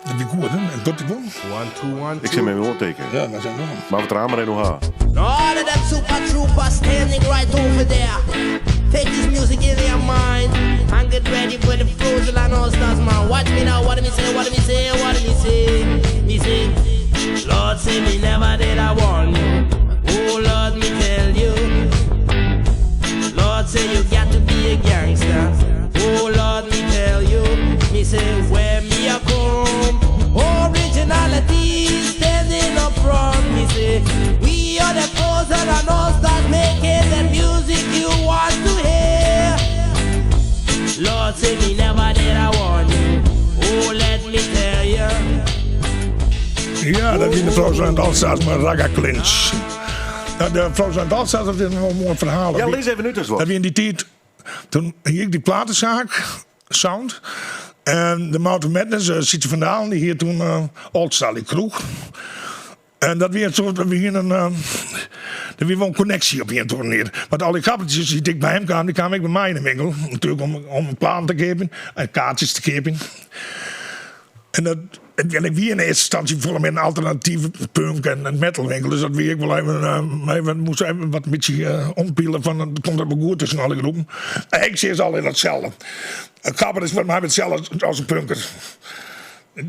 dat wie goed, hè? En dat ik wol. One, two, one, Ik sil him even oantikke. Ja, dat is wel. Mar we it mar even ha. All of them super troopers standing right over there. Take this music in your mind and get ready for the Frozen Land All Stars, man. Watch me now, what me say, what me say, what me say. Me say, Lord say me never did I warn you. Oh Lord, me tell you. Lord say you got to be a gangster. Oh Lord, me tell you. Me say where me a come. Originality standing up front. Me say we are the Frozen Land All Stars making the music you want to hear. Lord say me never did I warn you. Oh let me tell you. Ja, dat wie de Frozen Land All Stars mei Ragga Clinch. Nou, de Frozen Land All Stars, dat is wol in moai ferhaal. Ja, lis even út ris wat. Dat wie yn dy tiid, toen hie ik dy platesaak, Sound. En de Mountain Madness, uh, Sietse van Dalen, dy hie toen uh, Old Sally Kroech. En dat wie in soart, we hienen, der wie wol in konneksje op ien of oare manier. Want al die gabbertjes dy't ik by him kaam, dy kamen ek by my yn de winkel. Natuerlik om, om platen te keapjen en kaartsjes te keapjen. En dat, en ik wie yn earste ynstânsje folle mear in alternative punk en metalwinkel. Dus dat wie ek wol even, even moast even wat in bytsje ompiele fan komt dat wol goed tusken alle groepen. Ik seach se allegear itselde. In gabber is foar my itselde as in punker.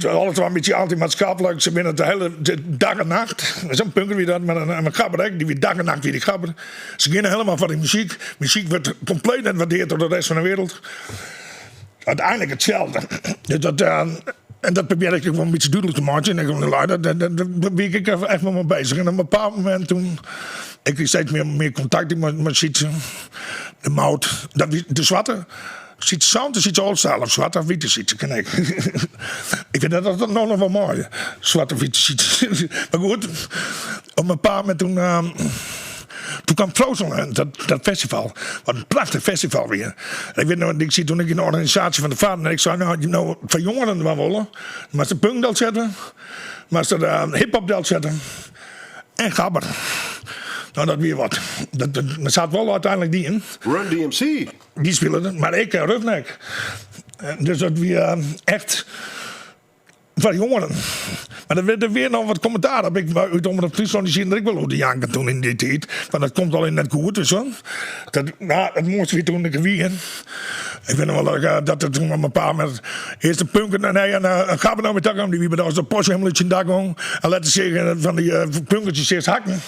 Alle twa in bytsje anty-maatskiplik. Se binne de hiele dag en nacht. Sa'n punker wie dat, mar in gabber ek. Dy wie dag en nacht wie dy gabber. Se geane helemaal foar de muzyk. Muzyk wurdt kompleet net waardeard troch de rest fan de wereld. Uiteindelijk itselde. Dus dat, en dat probearre ik ek wol in bytsje dúdlik te meitsjen. En ik dat, dat, dat, wie ik echt wol mei bezich. En op in bepaald momint toen, ik krige steeds mear, mear kontakt mei, mei Sytse, de Mout, dat wie de Swarte. Sytse Sound en Sytse Oldstyle of Swarte of Wite Sytse ken ik. ik vind dat dat noch noch wol moai. Swarte of Wite Sytse. Mar goed, op in bepaald momint toen, toen kwam Frozenland, dat, dat festival. Wat in prachtich festival wie. En ik wit noch, ik siet toen ek yn de organisaasje fan de Farren en ik sei, no, no foar jongeren dwaan wolle, moatst de punk delsette, moatst de hiphop delsette en gabber. No, dat wie wat. Dat, dat, dat hat wol úteinlik dien. Run DMC. Dy spilen, mar ek Roughneck. Dus dat wie echt foar jongeren. Mar der wie der noch wat kommentaar op. Ik, út Omrop Fryslân, dy sieten der ek wol oer te janken toen yn dy tiid. Want dat komt al net goed, dus dat, no, it moaiste wie toen ik der wie. Ik wit noch wol dat ik, dat der toen op in bepaald momint earst in punker, nee, in, in gabber nei my ta kaam, dy wie by de post helemaal út syn dak gong. En letter seach ik fan dy punkertjes earst hakken.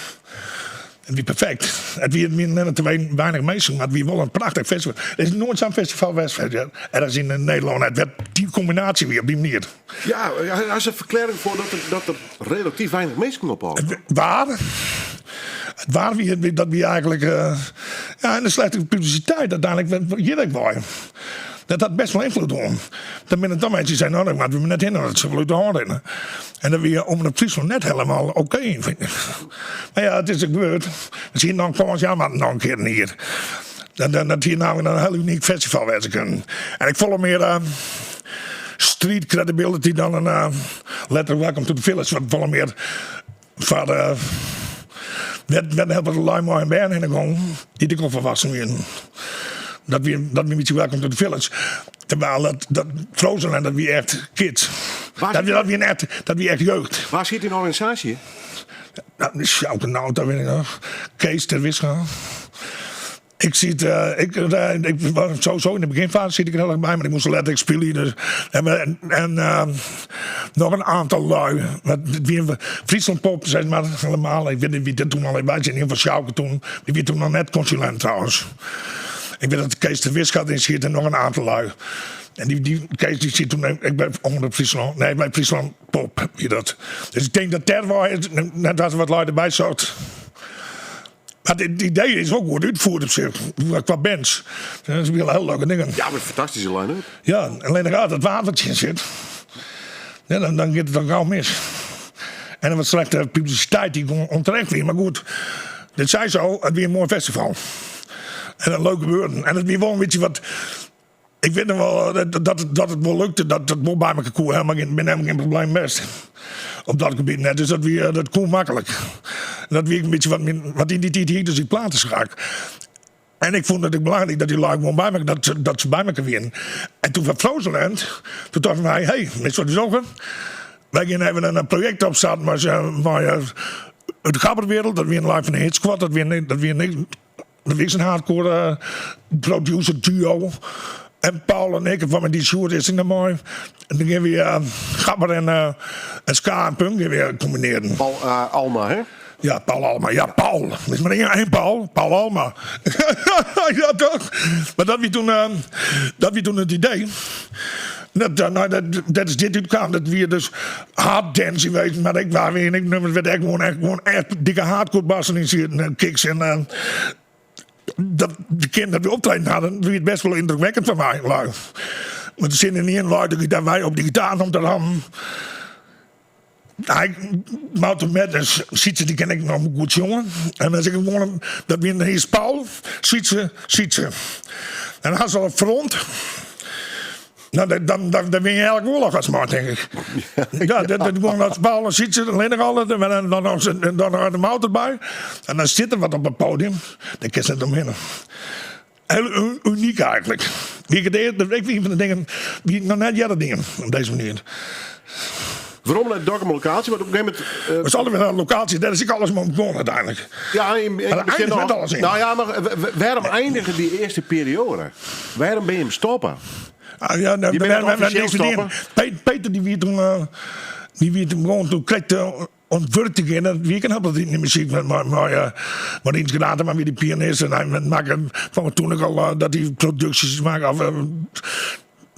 It wie perfekt. It wie net te weinich minsken, mar it wie wol in prachtich festival. Der is noait sa'n festival west ergens yn Nederlân net wêr't dy kombinaasje wie op dy manier. Ja, is in ferklearring foar dat der, dat der relatyf weinich minsken op ôfkamen? Waar? It waar wie dat wie eigentlik ja, en de slechte publisiteit úteinlik hjir ek wei. Dat hat best wol ynfloed hân. Dan binne der toch minsken dy't seinen, no, dêr moatte we net hinne, want it sil wol út de hân rinne. En dat wie Omrop Fryslân net helemaal oké, fyn ik. Mar ja, it is ek gebeurd. Se hiene noch in kâns jaan moatten noch in kear in jier. Dat, dat, dat hie namelijk in hiel unyk festival wêze kinnen. En ik folle mear uh, street credibility dan in uh, letter Welcome to the Village. Wat folle mear foar uh, net, net heel wat lui mei in bern hinne gong, dy't ek al volwassen wienen. Dat wie, dat wie in bytsje Welcome to the Village. Terwijl dat, dat Frozen en dat wie echt kids. Waar Dat, zit- dat, wie echt, dat wie echt jeugd. Waar siet dyn organisaasje? Nou, Sjouke Nauta weet ik noch. Kees Terwisga. Ik siet, uh, ik, uh, ik was sowieso yn de begjinfaze siet ik der hiel erch by, mar ik moast letterlik spylje. Dus, en en, en uh, noch in oantal lui. Want wie Friesland Pop, sis mar, helemaal. Ik wit net wie't der toen al by siet. Yn ieder gefal Sjouke toen. Dy wie toen noch net konsulint trouwens. Ik wit dat Kees Terwisga deryn siet en noch in oantal lui. En dy, dy Kees dy siet toen ek by Omrop Fryslân. Nee, by Friesland Pop wie dat. Dus ik tink dat dêr wei net dat der wat lui derby socht. Mar it idee is wol goed útfierd op sich, kwa bands. Dat is hiel leuke dingen. Ja, mar fantastyske line-up. Ja, allinnich as it waar tsjin sit, ja, dan, dan giet it dan gau mis. En dan wat slechte publisiteit dy't gewoan ûnterecht wie. Mar goed, dit sei so, it wie in moai festival. En in leuk gebeuren. En it wie wol in bytsje wat. Ik wit noch wol dat, dat, dat it wol lukte, dat it wol by mekoar koe. Helemaal gjin, bin helemaal gjin probleem west. Op dat gebiet net. Dus dat, wie, dat koe maklik. Dat wie in bytsje wat, myn, wat yn dy tiid hie ik dus dy platesaak. En ik fûn it ek belangryk dat dy lui gewoan by mekoar, dat, se- dat se by mekoar wienen. En toen fan Frozenland, toen tochten wy, hey, witst wat wy dogge? Wy gean even in projekt opstarten mei, mei de gabberwereld. Dat wie in lui fan de Hit Squad, dat wie, dat wie, dat wie in hardcore producer duo. En Paul en ik, fan dy Sjoerd is der mei. En dan gean wy uh, gabber en, uh, en ska en punk gean wy kombinearjen. Paul uh, Alma, hè? Ja, Paul Alma. Ja, Paul. Er is mar ien Paul. Paul Alma. ja, toch? Mar dat wie toen, uh, dat wie toen it idee. Dat, no, dat, dat is dit útkaam. Dat wie dus hard dance west. Mar ik waar ik nummers wêr't ek gewoan echt, gewoan echt dikke hardcore bassen yn sieten en kicks en uh, dat de kinderen dat we optreden hadden, wie it best wol yndrukwekkend foar my. Lui. Want der sitte ien lui de gitaar wy op de gitaar om te rammen. Hy, Mountain Madness, Sytse, dy ken ik noch goed sjongen. En dan sis ik gewoan, dat wie in is Paul, Sytse, Sytse. En dan ha se al in front. Nou, dan, dan, dan, dan win je elk oarloch as man, tink ik. Ja, dat, dat gewoon als Paul en Sietse allinnich al, en dan, dan, dan, dan nog de mout erbij. En dan zit er wat op het podium. Daar kun je net omheen. Heel uniek eigenlijk. Wie ik het eerder, ik een van de dingen die ik nog net eerder dingen op deze manier. Waarom naar Dokkum lokatie? Want op een gegeven moment. We is altijd weer een lokatie, daar is ik alles mee begonnen uiteindelijk. Ja, in, Maar daar eindigt met alles in. Nou ja, maar waarom eindigen die eerste periode? Waarom ben je hem stoppen? Ah, ja, Je bent het officieel stoppen? Peter die wie toen, die wie toen gewoon toen kreeg de ontwurking in. Dat wie kan dat in de muziek met maar maar uh, maar iets gedaan, maar wie die pianist en hij maken van toen ik al dat die producties maken of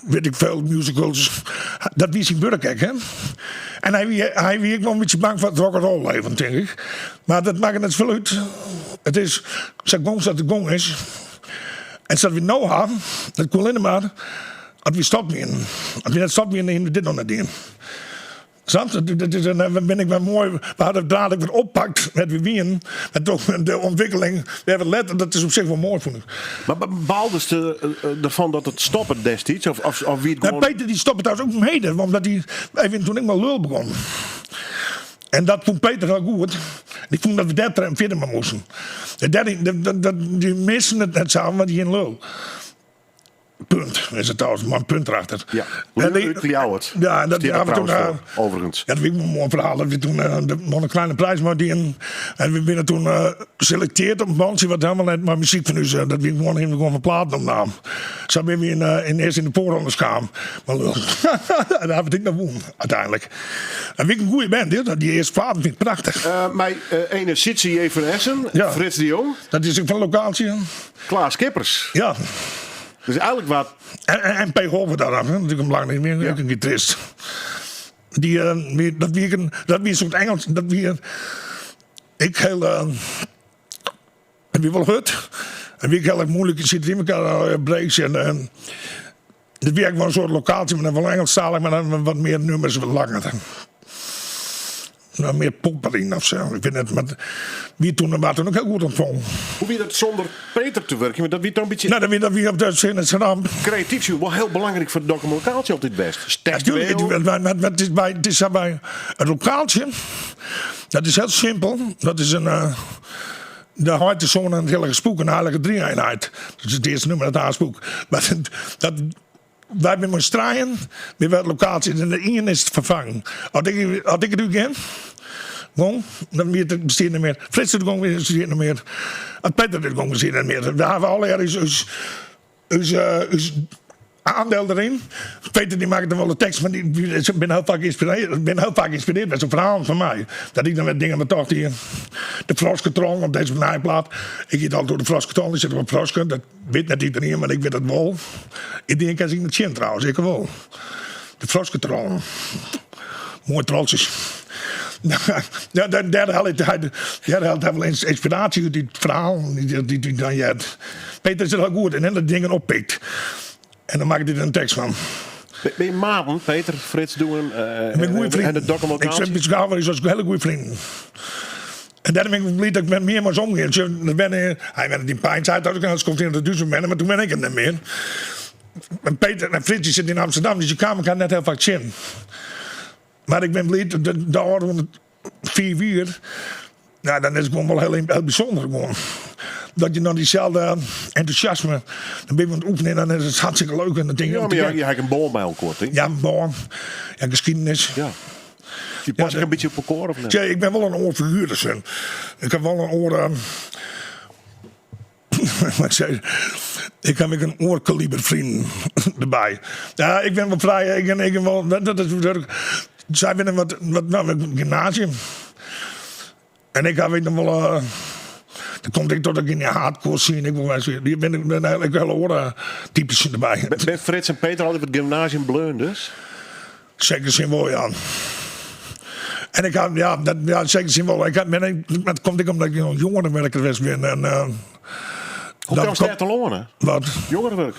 weet ik veel musicals. Dat wie zijn werk, hè? En hij wie, hij wie ik wel een beetje bang voor het rock'n'roll leven, denk ik. Maar dat maakt net veel uit. Het is, zijn gong dat de gong is. En dat we nou hebben, dat kon alleen maar als we stoppen. Als we net stoppen, in dit nog net in. Snap je? Dat is, dan ben ik wel mooi. We hadden het dadelijk weer oppakt met wie wien. En toch de ontwikkeling. We hebben letter, dat is op zich wel mooi, vond ik. Maar baalde ze ervan dat het stoppen destijds? Of, of, of wie het Nou, gewoon... Peter die stopte trouwens ook mede, omdat hij even toen ik maar lul begon. En dat vond Peter wel goed. Die vond dat we daar verder maar moesten. De derde, de, de, die missen het net samen, want die in lul. Punt. Is het trouwens, maar een punt erachter. Ja, En die- uit Ljouwert. Ja, en dat Stier ja, er we toen, trouwens voor, overigens. Ja, dat weet ik een mooi verhaal. Dat we toen de, won een kleine prijs maar die en, en we binnen toen geselecteerd op een bandje wat helemaal net maar muziek van u uh, dat we gewoon hem gewoon van platen opnam. Zo ben we in, in, eerst in de voorrondes kwamen. Maar lul, daar heb ik nog won uiteindelijk. En wie ik een goede band, hè, dat die eerste platen vind ik prachtig. Mijn ene Sitsi J. van Essen, Ja. Frits de Jong, Dat is ook van locatie. hè. Klaas Kippers. Ja. Dus eigenlijk wat... En, en, en P. Holver daar, hè, natuurlijk een belangrijk, ook een gitarist. Die, wie- dat wie ik een, dat wie een soort Engels, dat wie een, ik heel, en wie wel hut. En wie ik heel erg moeilijk zit in elkaar breaks en, en dat wie ik wel een soort locatie, maar dan wel Engelstalig, maar dan wat meer nummers, wat langer. Nou, meer pop erin of zo. Ik vind het, maar wie toen, waar toen ook heel goed ontvangen. Hoe wie dat zonder Peter te werken? Want dat wie toch een beetje Nou, dat wie, dat wie op de zin het ramp. creatief zijn. Wel heel belangrijk voor de Dokkum locatie altijd best. Natuurlijk, Textueel. het, maar, maar, maar het is bij, het is bij een lokaaltje. Dat is heel simpel. Dat is een. De hart de zoon en het heilige spook, een heilige drie-eenheid. Dat is het eerste nummer dat haar spook. Maar dat, dat, wij zijn met straaien, met wat locatie. En de ene is het vervangen. Als ik, als ik het u ken, gong, dan weer het besteed niet meer. Frits de gong besteed niet meer. Als Peter de gong besteed niet meer. We hebben alle is, is, is, is aandeel erin. Peter die maakt dan wel de tekst, maar die, die ik ben heel vaak geïnspireerd, ben heel vaak geïnspireerd met zo'n verhaal van mij. Dat ik dan met dingen met toch die de Frosketrol op deze nijplaat. Ik eet altijd door de Frosketrol, die zit op een Frosken. Dat weet net iedereen, maar ik weet het wel. Iedereen kan zich het zien trouwens, ik wel. De Frosketrol. Mooi troltjes. Ja, daar, daar haal ik daar haal ik wel eens inspiratie uit die verhaal die, die, die, dan je hebt. Peter is er heel goed in en dat dingen oppikt. En dan maakt hij er een tekst van. Ben je maten, Peter, Frits doen Ik ben goede vrienden. en de Dokkum Ik locatie? zeg, ik ben zoals hele goede vrienden. En daarom ben ik blij dat ik met meer maar omgaan. Ik ben, hij werd in Pijns uit, dat ik komt in de duizend maar toen ben ik het niet meer. En Peter en Frits die zitten in Amsterdam, dus je kamer kan net heel vaak zien. Maar ik ben blij dat de, de rond 4 uur, nou, dan is het gewoon wel heel, heel bijzonder. Gewoon. Dat je dan diezelfde enthousiasme, dan ben je aan het oefenen en dan is het hartstikke leuk. En dan denk je, Ja, om maar te je, je hebt een bol bij elkaar, hè? ja, een boom. Ja, geschiedenis. Ja. Je past Ja, een beetje op elkaar, of niet? Tja, ik ben wel een oorfiguur. Dus, ik heb wel een oor. Maar ik zei, ik heb ik een oorkaliber vriend erbij. Ja, ik ben wel vrij. Ik ben, ik ben wel, dat, dat is natuurlijk. Zij binnen wat, wat nou, een gymnasium. En ik heb nog wel. Dan komt ik tot ik in de hardcore scene. Ik ben, die ben ik ben eigenlijk wel oren typisch erbij. Ben Frits en Peter altijd op het gymnasium bleun dus? Zeker zin wel, ja. En ik had, ja, dat, ja, zeker zin wel. Ik had, ben, ik, maar dat komt ik omdat ik nog jongerenwerker geweest ben. En, Hoe dat kwam komt- het te lonen? Wat? Jongerenwerk.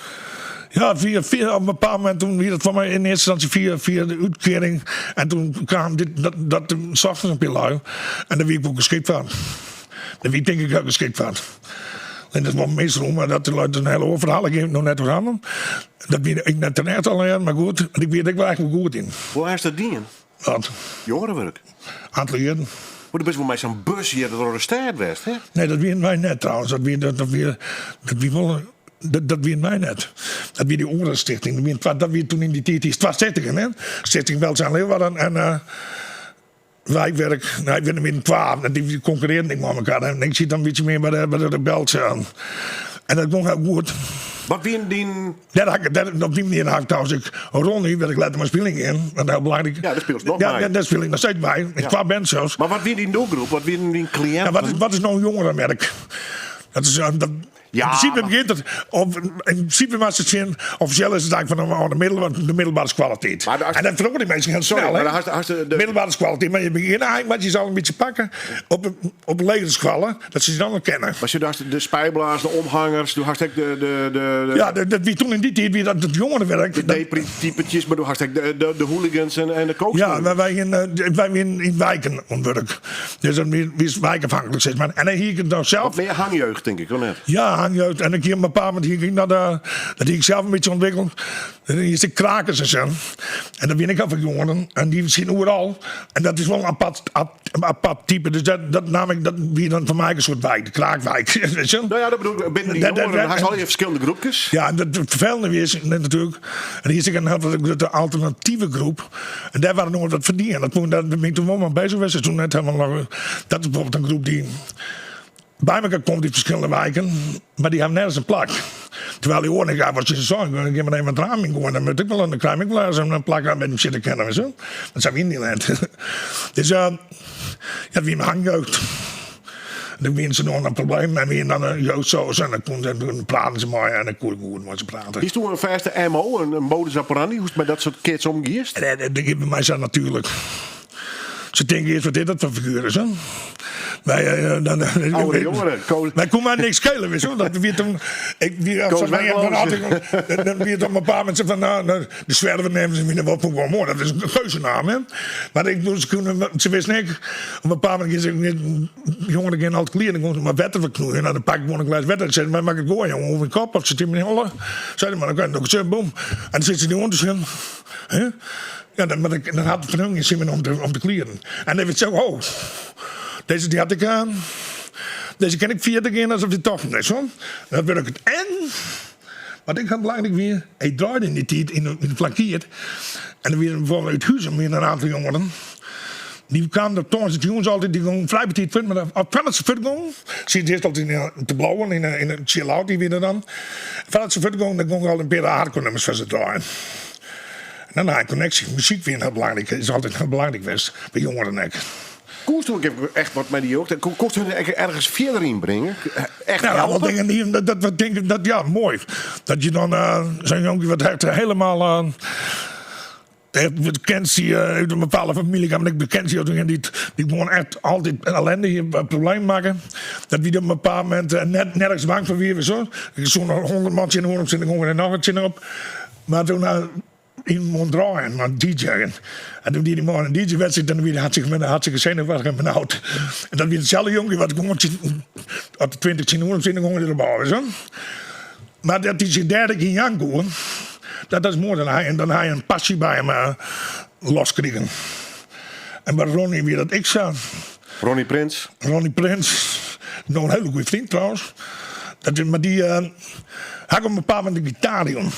Ja, via, via, op een bepaald moment toen wie dat voor mij in eerste instantie via, via de uitkering. En toen kwam dit, dat, dat 's ochtends een pilui. En daar wie ik ook geschikt van. Daar wie ik denk ik ook geschikt van. En dat is wol misrûn, mar dat is in hiel oar ferhaal. Ik gean it no net oer hawwen. Dat wie ik net terecht allegear, mar goed. Ik wie der ek wol echt wol goed yn. Hoe hast dat dien? Wat? Jongerenwurk. Aantal jierren. Maar do bist wol mei sa'n bus hjir troch de stêd west, hè? Nee, dat wienen wy net trouwens. Dat wie, dat, dat wie, dat wie wol, dat, dat wienen wy net. Dat wie dy oare stichting. Dat, wie, dat wie toen yn dy tiid die twa stichtingen, hè? Stichting Welzijn Leeuwarden en uh, Wijkwerk. Nee, ik ben in twa. En die concurreerden ik met elkaar. En ik zit dan een beetje meer bij de, bij de rebels aan. En dat ging heel goed. Wat wie dyn... Dêr ha ik, dêr, op dy manier ha ik trouwens ek Ronnie, wêr't ik letter mei spyljen gean. Dat is heel belangrijk. Ja, dêr spylest noch Ja, mei. dêr spyl ik noch steeds by. Yn twa bands sels. Mar wat wie dyn doelgroep? Wat wienen dyn kliïnten? Ja, wat, is, wat is no jongerenwerk? Dat is, eh, dat, Ja, in prinsipe mar- begjint it, of, yn prinsipe moatst it sjen, offisjeel is it eigentlik fan de, de, middel, de middelbere skoalletiid. Mar as- En dat feroaret minsken hiel Sorry, snel. mar hè? dan hast- hast de- de- Middelbere skoalletiid, mar je begjinne eigentlik moat je se al in bytsje pakke op, op de legere skoalle, dat se je dan al kenne. Mar do hast de spijbelaars, de omhangers, do hast ek de, de, de, de, Ja, dat, dat wie toen yn dy tiid wie dat it jongerenwerk. de Dat- depri-typetjes, mar do hast ek de, de, de hooligans en, en de Ja, kooksters. maar wy hiene, eh, wy wienen yn wiken oan it wurk. Dus dan wie, wie wykafhanklik, sis mar. En dan hie ik it dan sels. Wat mear hangjeugd, tink ik, of net? Ja, hangjeugd. En ik hie op in bepaald momint hie ik dat, eh, dat hie ik sels in bytsje ûntwikkele. Dan hie ik krakers en sa. En dat wiene ek al fan jongeren. En dy sieten oeral. En dat is wol in apart, apart type. Dus dat, dat naam ik, dat wie dan foar my in soart wyk, de kraakwijk. Weet je? No ja, dat bedoel ik. Binnen dy Dat- dat- jongeren dat- hast allegear ferskillende groepkes. Ja, en dat, it ferfelende wie is natuerlik. En hjir sit in hiel grutte alternative groep. En dêr waard noait wat ferdiend. Dat, dêr bin ik toen wol mei beuzich west. Toen net helemaal, dat is byfoarbyld in groep dy't by elkoar komt yn ferskillende wiken, mar dy hawwe nergens in plak. Terwijl dy oaren, ja, wat se seinen, ik gean mar even it raam yn goaien, dan moat ik wol, dan krij ik wol ergens in plak wêr't ik sitte kin. Weet je. Dat sa wie dy net. Dus uh, ja, dat wie myn hangjeugd. Dan wienen se noch in probleem en wienen dan in jeugdsoos en dan koenen dan praten se mei en dan koe ik goed mei se prate. Hiest do in fêste MO, in modus operandi, hoe'tst mei dat soart kids omgiest? En dat giet by my sa natuerlik. Se tinke earst, wat is dat foar figuer is, hè? Wy, eh, dan, Oude jongeren, Koos- Wy koe my niks skele, wist je. Dat wie toen, ik wie, Koos zeg maar, Werkloos. dan had ik, dan wie it op in bepaald momint fan, no, no, de Zwerver neame se my wol, wol moai, dat is in geuzenaam, hè? Mar ik, ze, koene, se wisten ek, op in bepaald momint jongeren gean altyd klear, dan koene se mar wetter ferknoeien. No, dan pak ik gewoan in glês wetter. Ik sei, mar moat ik it goaie, jonge, oer myn kop of sit yn myn holle? Sei er, mar dan kan ik boem. En dan sit se dy oan te sjen. Hè? Ja, dan, mar dan hat it fan hun gjin sin mear om te, om te klieren. En dan wit se, oh, dizze dy hat ik, uh, dizze kin ik fierder gean as op dy tochten is. Hoor. Dat wurket. En, wat ek hiel belangryk wie, ik draaide yn dy tiid yn de Plankiet. En der wiene byfoarbyld út Huzum wiene in oantal jongeren. Dy kamen der tongersdeitejûns altyd, dy gongen frij betiid fuort, mar foardat se fuort gongen, sieten se earst altyd yn te blowen yn de chill-out, dy wie der dan. Foardat se fuort gongen, dan gong ik al in pear hardcore nummers foar se draaien. En dan ha ik konneksje. Muzyk wie hiel belangryk, is altyd hiel belangryk west, by jongeren ek. Koest do ek echt wat mei dy jeugd? Koest hun ek ergens fierder yn bringe? Echt Ja, helpe? wel dingen die, dat, dat, dat denk ik, dat, ja, moai. Dat je dan uh, zo'n jongen wat echt helemaal uh, echt bekend zie uit een bepaalde familie, maar ik bekend zie die, die gewoon echt altyd ellende hier problemen makken. Dat wie op in bepaald momint uh, net nergens bang foar wie, sa. Ik soe noch 100 man tsjin de oaren op, en noch wat tsjin op. Mar toen uh, yn moarn draaien, mar DJ'en. En toen die die man in DJ-wedstrijd en dan wie hy hartstikke, hartstikke senuweftich en benaud. En dat wie itselde jonkje wat gewoan as de 20 tsjin oeren tsjin de gong der op ôf is. Mar dat hy sich dêr ek yn jaan koe, dat is moai. Dan ha je, dan ha je in passy by him uh, loskrigen. En by Ronnie wie dat ek sa. Ronnie Prins. Ronnie Prins, no in hiele goede freon trouwens. Dat, mar dy uh, ha ik op in bepaald momint de gitaar jûn.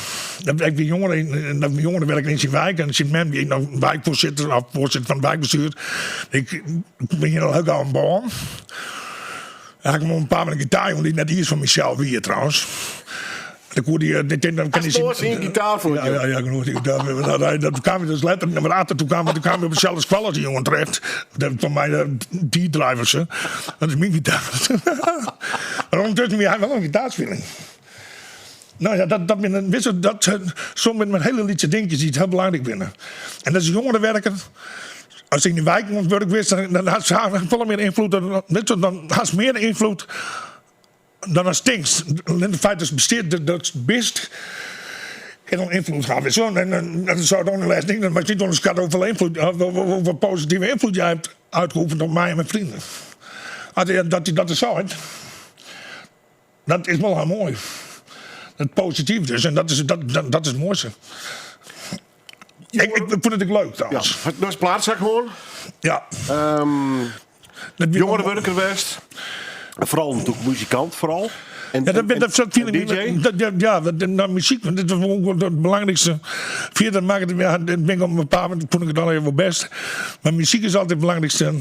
Dat, ik wie jonger, yn, dat jongerenwerk yn syn wyk en syn mem wie noch wykfoarsitter of foarsitter fan it wykbestjoer. Ik bin hjir al hiel gau in bân. Ha ik him op in bepaald momint in gitaar jûn dy't net iens fan mysels wie trouwens. Dan koe dy, ik tink dan kin Hast oars syn gitaar foar Ja, ja, ja, genoeg. Dat, dat, dat kaam dus letter, maar later toen kwam, toen kwam op dezelfde skoalle as dy jongen terecht. Dat fan my de die drivers, hè. Dat is myn gitaar. Mar ûndertusken wie hy wol in gitaarspiler. No ja, dat, dat, binne, witst, dat soms binne mar hiele lytse dinkjes dy't hiel belangryk binne. En dat is jongerenwerker. As yn de wyk oan it wurk bist, dan, dan hast folle mear ynfloed. Dan, witst, dan hast mear ynfloed dan ast tinkst. It feit datst bestiet, dat bist, kin al ynfloed hawwe. Witst wol? En, en, dat soe ik lêsten tinke, mar ik niet ûnderskat hoefolle ynfloed, hoefolle positive ynfloed jy hast útoefene op my en myn freonen. As dat dat is seit. Dat is wol hiel moai. Dat posityf dus en dat is, dat, dat, dat is it moaiste. Ik, ik fûn it ek leuk trouwens. Ja, dat is plaatszaak gewoon. Ja. Um, jongerenwerker west. Vooral natuurlijk muzikant vooral. En, ja, dat, en, dat, dat, en DJ? Dat, ja, ja, dat, nou, muziek, want dit was ook het belangrijkste. Verder maak ik het, ja, dat ben ik op een bepaald moment, vond ik het al even wel best. Maar muziek is altijd het belangrijkste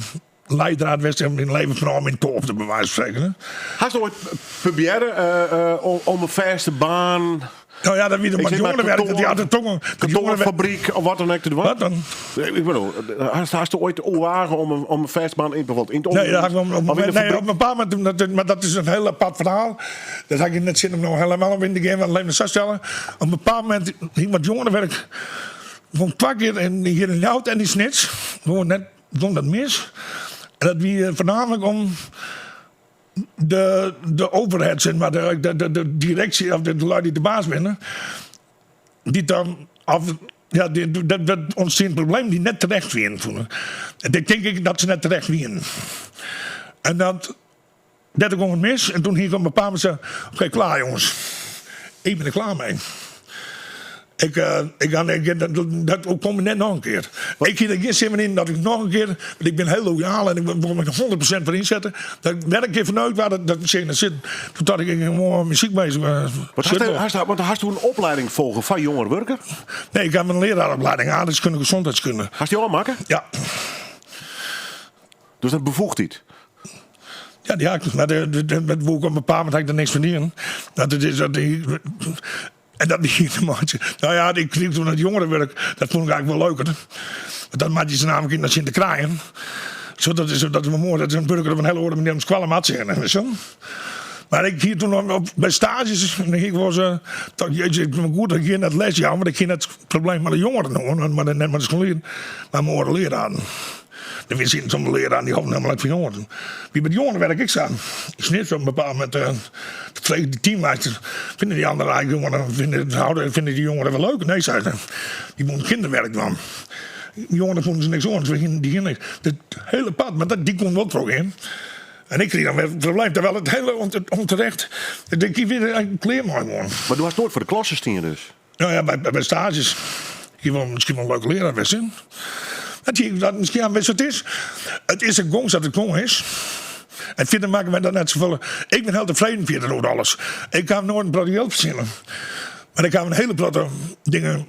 leidraad west in mijn leven, vooral mijn tof, bij wijze van spreken. Hast du ooit proberen uh, om, om een vaste baan? Nou ja, dat wie Ik maar zeg maar jongerenwerk, dat die kantoor- altijd tongen. dat jongerenwerk- Kantoorfabriek of wat dan ook te doen? Wat dan? Ik bedoel, hast, hast du ooit oorwagen om een, om een vaste baan in bijvoorbeeld in het Nee, dat had ik onderwijs op, op, of in de nee, fabriek? op een bepaald moment, dat, maar dat is een heel apart verhaal. Dat had ik net zin om nog helemaal op in te gaan, want laat me zo stellen. Op een bepaald moment, hier wat jongerenwerk, gewoon twee keer in, hier in Ljouwert en in Snits, gewoon net, gewoon dat mis. En dat wie eh, voornamelijk om de, de overhead, zeg maar, de, de, de, de directie of de, de lui die de baas binnen, die dan af, ja, die, dat, dat ontstaat een probleem die net terecht wien voelen. En ik denk ik dat ze net terecht wien. En dat, dat ik het mis. En toen hier kwam een bepaald moment zei, oké, klaar jongens. Ik ben er klaar mee. Ik, eh, ik, ga, ik, dat, dat, dat komt net nog een keer. Ik hier er geen zin meer in dat ik nog een keer. Want ik ben heel loyaal en ik wil me 100% voor inzetten. Dat ik werk keer verneukt waar dat, dat zin zit. Toen dacht ik, ik ging gewoon muziek bezig. eh, Wat zit hast, wel. hast, want hast du een opleiding volgen van jongerenwerker? Nee, ik heb een leraaropleiding, aardrijkskunde, gezondheidskunde. Hast die al maken? Ja, Dus dat bevoegt iets. ja, ja maar de, de, de, met hoe ik op een bepaald moment had ik er niks verdienen. Dat het is dat die, en dat die maatje. Nou ja, ik liep toen het jongerenwerk, dat vond ik eigenlijk wel leuker. Want dat maakte ze namelijk in dat zin te kraaien. Zo, dat is, dat is wel mooi, dat is een burger op een hele andere manier om squallen mat zeggen. Weet je wel. Maar ik hier toen op, bij stages, en ik was, eh, dat, jeetje, ik ben goed dat ik hier net les ja, want ik ging het probleem met de jongeren hoor, maar net met de scholieren, maar mijn oren leraren. Er wist in zo'n leraar die hoofd helemaal uit van jongeren. Wie met jongeren werk ik samen. Ik snit op een bepaald moment, eh, vreeg die teamleider, vinden die andere eigenlijk jongeren, vinden, houden, vinden die jongeren wel leuk? Nee, zei ze. Die moeten kinderwerk doen. Die jongeren vonden ze niks aan, ze gingen- die gingen het hele pad, maar dat, die kon wel terug in. En ik kreeg dan weer het probleem, terwijl het hele onterecht, ik denk, ik weer een kleermaai gewoon. Maar du hast nooit voor de klasse staan dus. Nou ja, bij, bij, bij stages. Je wil misschien wel een leuke leraar wezen. Dat, je, dat misschien aan weet je wat het is. Het is een gong dat het gong is. En verder maken wij dat net zoveel. Ik ben heel tevreden verder over alles. Ik kan nooit een platte geld verzinnen. Maar ik heb een hele platte dingen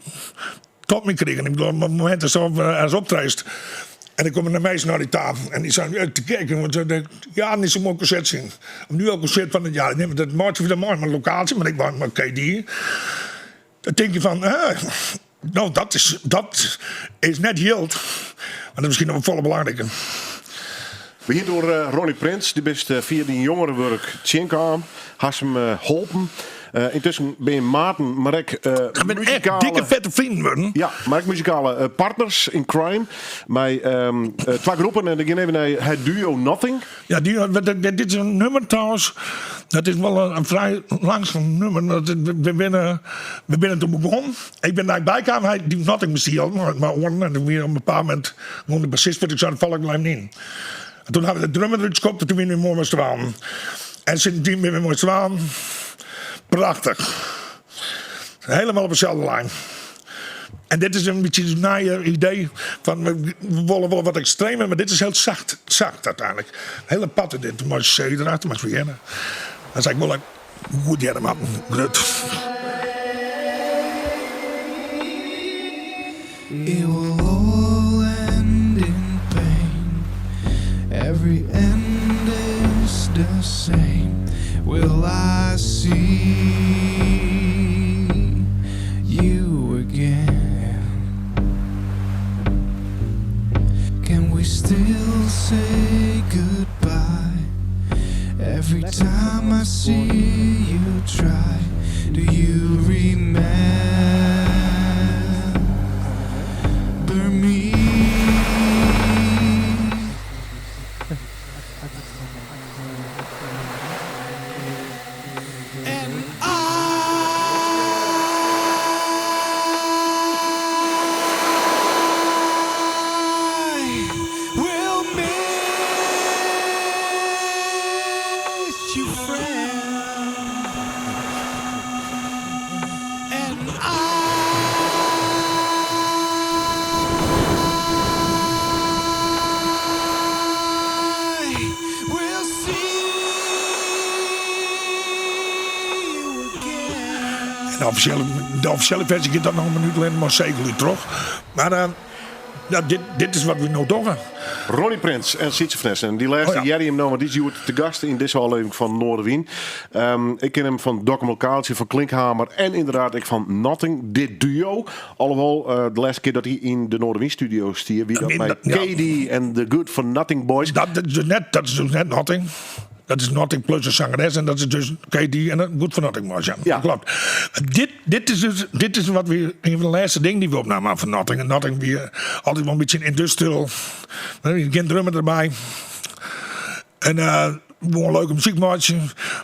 tot me kregen. Ik bedoel, op het moment dat ze op, eh, als optreedt. En dan komen de meisjes naar die tafel. En die zijn eh, te kijken. Want ze denken, ja, niet zo'n mooi concert zien. Of nu al concert van het jaar. Nee, maar dat maakt je dat mooi, maar locatie. Maar ik wou maar oké, die. Dan denk je van, ah, nou, dat is, dat is net yield. Maar dat is misschien nog wel volle belangrijker. We hier door eh, Ronnie Prins, die best eh, via die jongerenwerk tjinkaam. Hast hem eh, holpen. Eh, intussen ben je Maarten, maar ik eh, Ik ben echt muzikale- dikke vette vrienden worden. Ja, maar ik muzikale eh, partners in crime. Met ehm, eh, twee groepen en ik ga even naar het duo Nothing. Ja, die, dat- dat- dit is een nummer trouwens. Dat is wel een, een vrij langzaam nummer. Dat, we, we, binnen, we binnen toen begonnen. Ik ben daar bij kwam, hij die Nothing misschien al, maar, maar oren. En toen weer op een bepaald moment gewoon de bassist werd ik zei, val ik blijf in. En toen hadden we de drummer eruit gekopt en toen weer mooi met z'n En sindsdien ben we mooi zwaan. Prachtig. Helemaal op dezelfde lijn. En dit is een beetje het naaie idee van we we willen wel wat extremer, maar dit is heel zacht, zacht uiteindelijk. Hele patten dit, maar zee erachter, maar beginnen. Dan zei ik wel goed ja, man, grut. It will all end in pain. Every end is the same. Will I see you again? Can we still say goodbye? Every time I see you try, do you remember? I will see you again. En de offisjele, de offisjele ferzje giet dan noch in minút lyn mei segelút troch. Mar eh, ja, dit, dit is wat we no dogge. Ronnie Prins en Sietse van Essen. Dy lêste Oh ja. hearre jim no, want dy is hjoed te gast yn dizze ôflevering fan Noardewyn. Ik ken him fan Dokkum Lokaaltsje, fan Klinkhamer en ynderdaad ek fan Notting. Dit duo. Alhoewol, de lêste kear dat hy yn de Noardewyn studio stie, wie dat mei KD en The Good For Nothing Boys. Dat is dus net, dat is dus net Notting. Dat is Notting plus de zangeres en dat is dus KD en de Good For Nothing Boys. Ja, Ja. klopt. Dit, dit is dus, dit is wat we, een van de lêste dingen dy't we opnamen fan Notting. En Notting wie altyd wol in bytsje industrial. Gjin drummer derby. En gewoan leuke muzyk meitsje.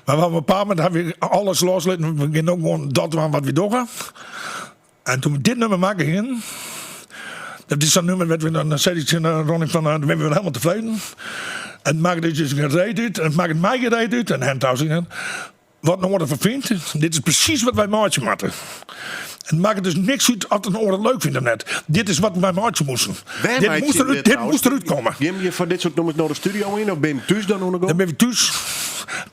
Mar op in bepaald momint ha we alles loslitten. We gean no gewoan dat dwaan wat we dogge. En doe't we dit nûmer makke hienen, dat is sa'n nûmer wêr't we dan, dan sei ik tsjin Ronnie fan, dan binne we helemaal tefreden. En it makket dus gjin reet út, en it makket my gjin reet út, en him trouwens ek net, wat in oar derfan fynt. Dit is presys wat wy meitsje moatte. En it makket dus niks út oft in oar it leuk fynt of net. Dit is wat wy meitsje moasten. Wêr Dit meitsje moast je derút, dit dit trouwens? moast derút komme. Gean je foar dit soart nûmers no de studio yn of binne je thús dan oan de gong? Dan binne we thús.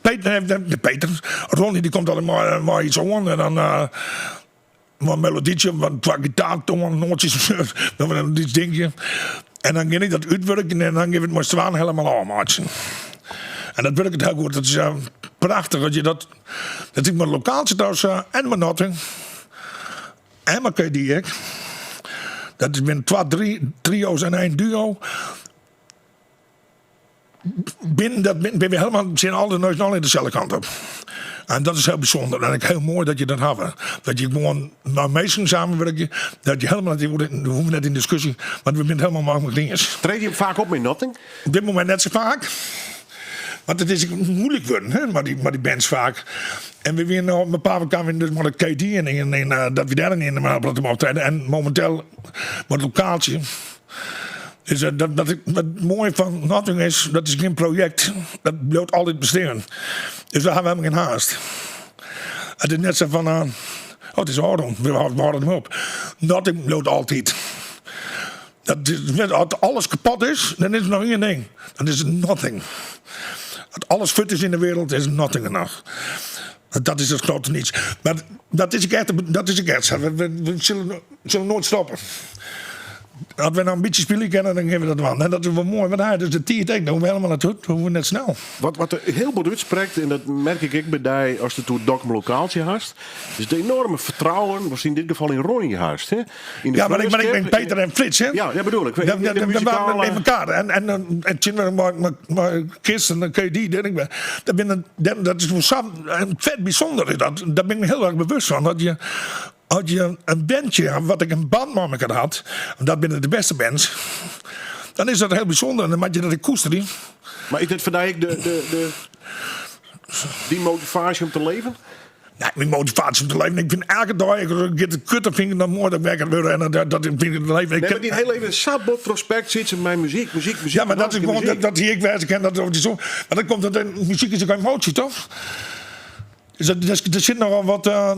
Peter, nee, Peter, Ronnie die komt altyd mei, mei iets oan en dan mei in melodytsje, wat twa gitaartoanen, noatsjes, dan in lyts dinkje. En dan gean ik dat útwurkjen en dan gean we it mei syn twaen helemaal ôfmeitsjen. En dat wurket hiel goed. Dat is prachtich dat je dat. Dat ik mei Lokaaltsje trouwens en mei Notting en mei KD ek. Dat binne twa, drie trio's en één duo. Binnen dat binne we helemaal tsjin al de neus al deselde kant op. En dat is hiel bysûnder. En ek hiel moai dat je dat hawwe. Dat je gewoan mei minsken samenwurkje. Dat je helemaal net, we hoege net yn diskusje, want we binne it helemaal mei elkoar iens. Trede je faak op mei Notting? Op dit momint net sa faak. Want it is ek muoilik wurden, hè, mei dy, mei dy bands faak. En we wiene op in bepaald momint dus mei de KD en, en, en eh, dat we dêr yn in protte optreden. En mominteel mei it Lokaaltsje. Dus eh, dat, dat, wat moai fan Notting is, dat is gjin projekt. Dat bliuwt altyd bestean. Dus we hawwe helemaal gjin haast. It is net sa fan, eh, oh, it is ôfrûn, we hâlde him op. Notting bliuwt altyd. Dat is, as alles kapot is, dan is der noch ien ding. Dan is it Notting. As alles fuort is yn de wereld, is Notting der noch. Dat is it grote niets. Mar dat is ek echt, dat is ek echt sa. We, we, we sille, sille noait stoppe. As we noch in bytsje spylje kinne, dan gean we dat dwaan. En dat is wol moai, want hy dus de tiid ek. Dan hoege we helemaal net dan hoege we net snel. Wat, wat der hiel bot útsprekt, en dat merk ik ek by dy ast it oer Dokkum Lokaaltsje hast, is it enoarme fertrouwen, watst yn dit gefal yn Ronnie hast. Hè? Yn de Ja, mar ik, mar ik ben freonskip, Peter en Frits, hè? Ja, dat bedoel ik. Ja, In de ja, ja, muzikale- in elkoar. En, en, en tsjin mei, mei, mei Kirsten en KD, dat ik ben, dat, bin, dat, dat is wol sa fet bysûnder. Is dat. Dêr bin ik my hiel erch bewust fan. Dat je, as je in bandje ha, wat ek in band mei elkoar hat, en dat binne de bêste bands, dan is dat hiel bysûnder. En dan moatte je dat ek koesterje. Mar is dit foar dy ek de, de, de, dyn motivaasje om te leven? Nee, myn motivaasje om te leven. Ik fyn elke dei, ik giet it kut, dan fyn ik it noch moai dat ik wekker wurd en dat, dat fyn ik it leven. Ik Nee, mar dyn hiele leven is sa bot trochspekt siet mei muzyk, muzyk, muzyk. Ja, mar dat is hartstikke gewoan, dat, muzyk. dat hie ik wêze kinnen, dat, dat, dat, mar dat komt dat muzyk is ek emoasje, toch? Dus dat, dat, der sit nochal wat. Uh,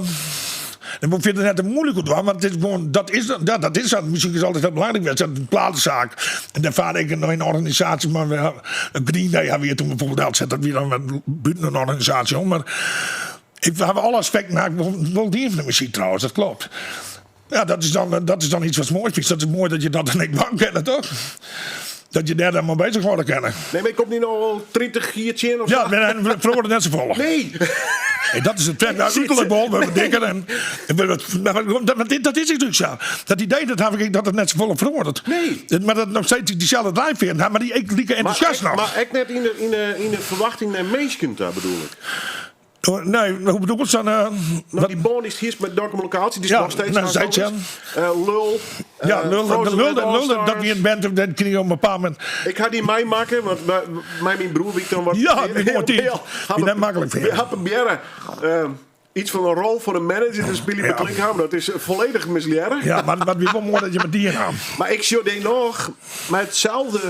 ik wol fierder net te moeilik oer dwaan, mar it is gewoan, dat is, ja, dat is sa. Muzyk is altyd hiel belangryk west. Dat is in platesaak. En dêr foar ek noch in organisaasje, mar we ha, Green Day ha we hjir toen bijvoorbeeld delset. Dat wie dan wat bûten in organisaasje om. Mar ik, we hawwe alle aspekten ha ik wol, wol dien fan de muzyk trouwens, dat klopt. Ja, dat is dan, dat is dan iets wat moai fynst. Dat is moai dat je dat dan ek dwaan kinne, toch? Dat je dêr dan mei beuzich hâlde kinne. Nee, mar ik kom dy no al 30 jier tsjin of Ja, sa. en we feroaren net safolle. Nee. Hey, dat is it fet. Nou, uterlik wol, we dikker en, en we, maar, maar dit, dat is natuerlik sa. Dat idee dat haw ik dat it net safolle feroaret. Nee. Mar dat noch steeds dyselde drijfveer ha, mar dy ek like Mar entûsjast ek, noch. mar ek net yn de, yn de, yn de ferwachting nei minsken ta, bedoel ik. Oh, nee, hoe bedoel je dan? Nou, dy bân dy'tst hiest mei Dokkum Lokaaltsje, dy is Ja, noch steeds nog steeds, ja. Lul. Ja, Lul, Frozen Lul, Red Lul, All dat Stars. wie in band, dat krige ik op in bepaald momint. Ik ha dy meimakke, want mei myn broer wie ik dan wat. Ja, die mooi team. Die net maklik We vinden. ha probearre iets fan in rol foar in manager te spyljen by Ja. Klinkhamer. Dat is folledich mislearre. Ja, mar it wie wol moai dat je met dien ha. Mar ik sjoch dy noch mei itselde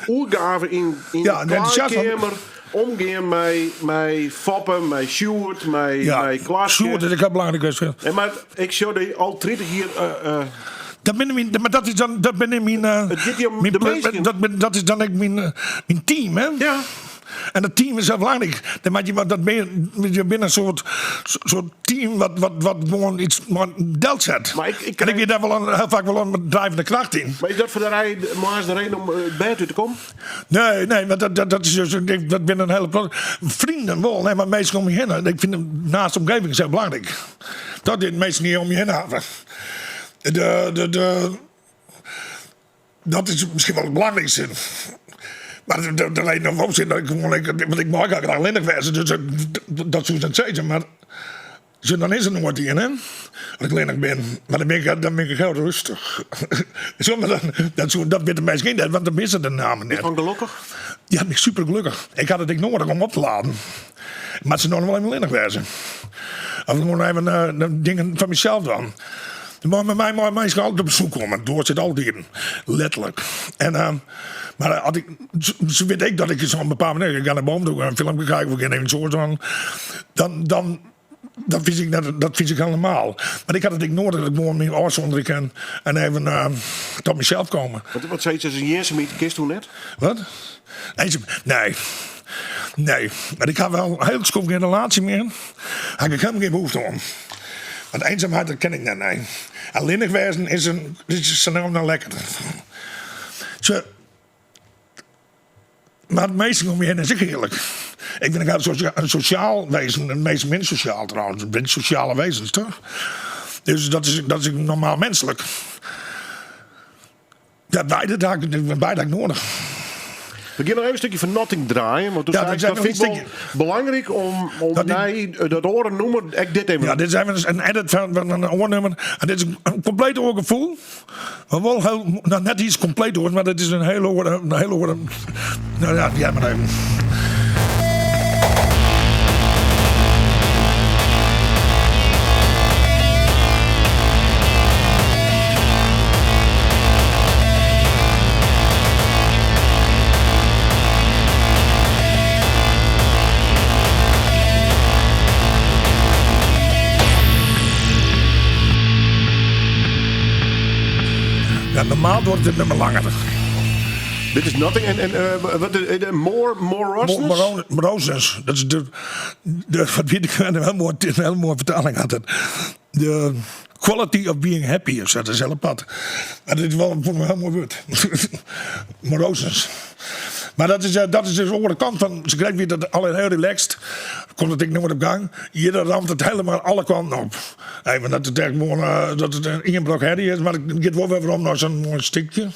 oergave yn, yn Ja, de en enthousiast, want- klaaikeamer. Omgean mei, mei Foppe, mei Sjoerd, mei, Ja, mei Klaske. Sjoerd is ek hiel belangryk west. En mar ik sjoch dy al 30 jier. eh, eh, Dat binne myn, mar dat is dan, dat binne myn, eh, It giet dy om myn de pl- minsken. dat, bin- dat is dan ek myn, eh, myn team, hè? Ja. En dat team is hiel belangryk. Dan moat je, want dat bin, je binne in soart, soart team wat, wat, wat gewoan iets delset. Maar ik- ik en ik wie dêr wol in, hiel faak wol in drijvende kracht yn. mar is dat foar de rij, moarns de reden om eh, it bêd út te kommen? Nee, nee, want dat, dat, dat is dus, ik- dat binne in hiele protte. Freonen wol, nee, mar minsken om je hinne. Ik fyn de naaste omgeving hiel belangryk. Dat dy minsken dy't om je hinne hawwe. De, de, de, dat is miskien wol it belangrykste. Mar de, de, de reden om op dat ik gewoan, ik, want ik mei graach allinnich wêze, dus dat, dat soe ik net sizze, mar Sjoch, dan is der noait ien, hè? As ik allinnich bin. Mar dan bin ik, dan bin ik hiel rêstich. Sjoch, mar dan, dat, soe, dat witte minsken net, want dan binne se der nammentlik net. Fan gelokkich? Ja, ben ik super gelokkich. Ik ha it ek nedich om op te laden. Mar se noch wol even allinnich wêze. Of gewoan even eh, dingen foar mysels dwaan. Mar mei my meie minsken altyd op besyk komme. Doar sit altyd iepen. Letterlik. En, eh, mar as ik, se witte ek dat ik so'n bepaald momint, ik ga nei boven toe, in filmke kijken, we gean even soas dwaan. Dan, dan, dat fyn ik net, dat fyn ik hiel normaal. Mar ik ha it ek nedich dat ik gewoan my ôfsûnderje kin en even eh, tot mysels komme. Wat, wat sayts as in iensumheid, kinsto net? Wat? Eensum, nee. Nee. Mar ik ha wol in hiel skoft gjin relaasje mear. Ha ik hielendal gjin behoefte oan. Want eenzaamheid, dat ken ik net, nee. Allinnich wêzen is, in, is sa no lekker. Zo, mar minsken om je hinne is ek hearlik. Ik bin ek in sosjaal wezen, de measte binne sosjaal trouwens. It binne sosjale wezens, toch? Dus dat is, dat is normaal menslik. Ja, beide ha ik, beide ha ik nedich. We gean noch even in stikje fan Nothing draaien. Want toen Ja, sei dat ik, is dat even fyn ik een wol belangryk om, om Dat die- nei dat oare nûmer ek dit even. Ja, dit is even in edit fan in oar nûmer. En dit is in kompleet oar gefoel. Mar wol hiel, no, net iets kompleet oars, mar dit is in hiel oare, in hiel oare. No ja, ja, mar even. Ja, normaal duorret dit nûmer langer. Dit is Nothing. En, en eh, wat, de More, Moroseness? Moroseness. Dat is de, de, wat wie ik, in hiel moai, in hiel moaie fertaling hat it. De quality of being happy, of sa, dat is hiel apart. Mar dit is wol in hiel moai wurd. Moroseness. Mar dat is, dat is dus de oare kant fan. Se krekt wie dat al hiel relaxed. Komt it ek noait op gang. Hjir ramt it hielendal alle kanten op. Even dat it echt gewoan eh, dat it ien brok herrie is, mar it giet wol wer werom nei sa'n moai stikje.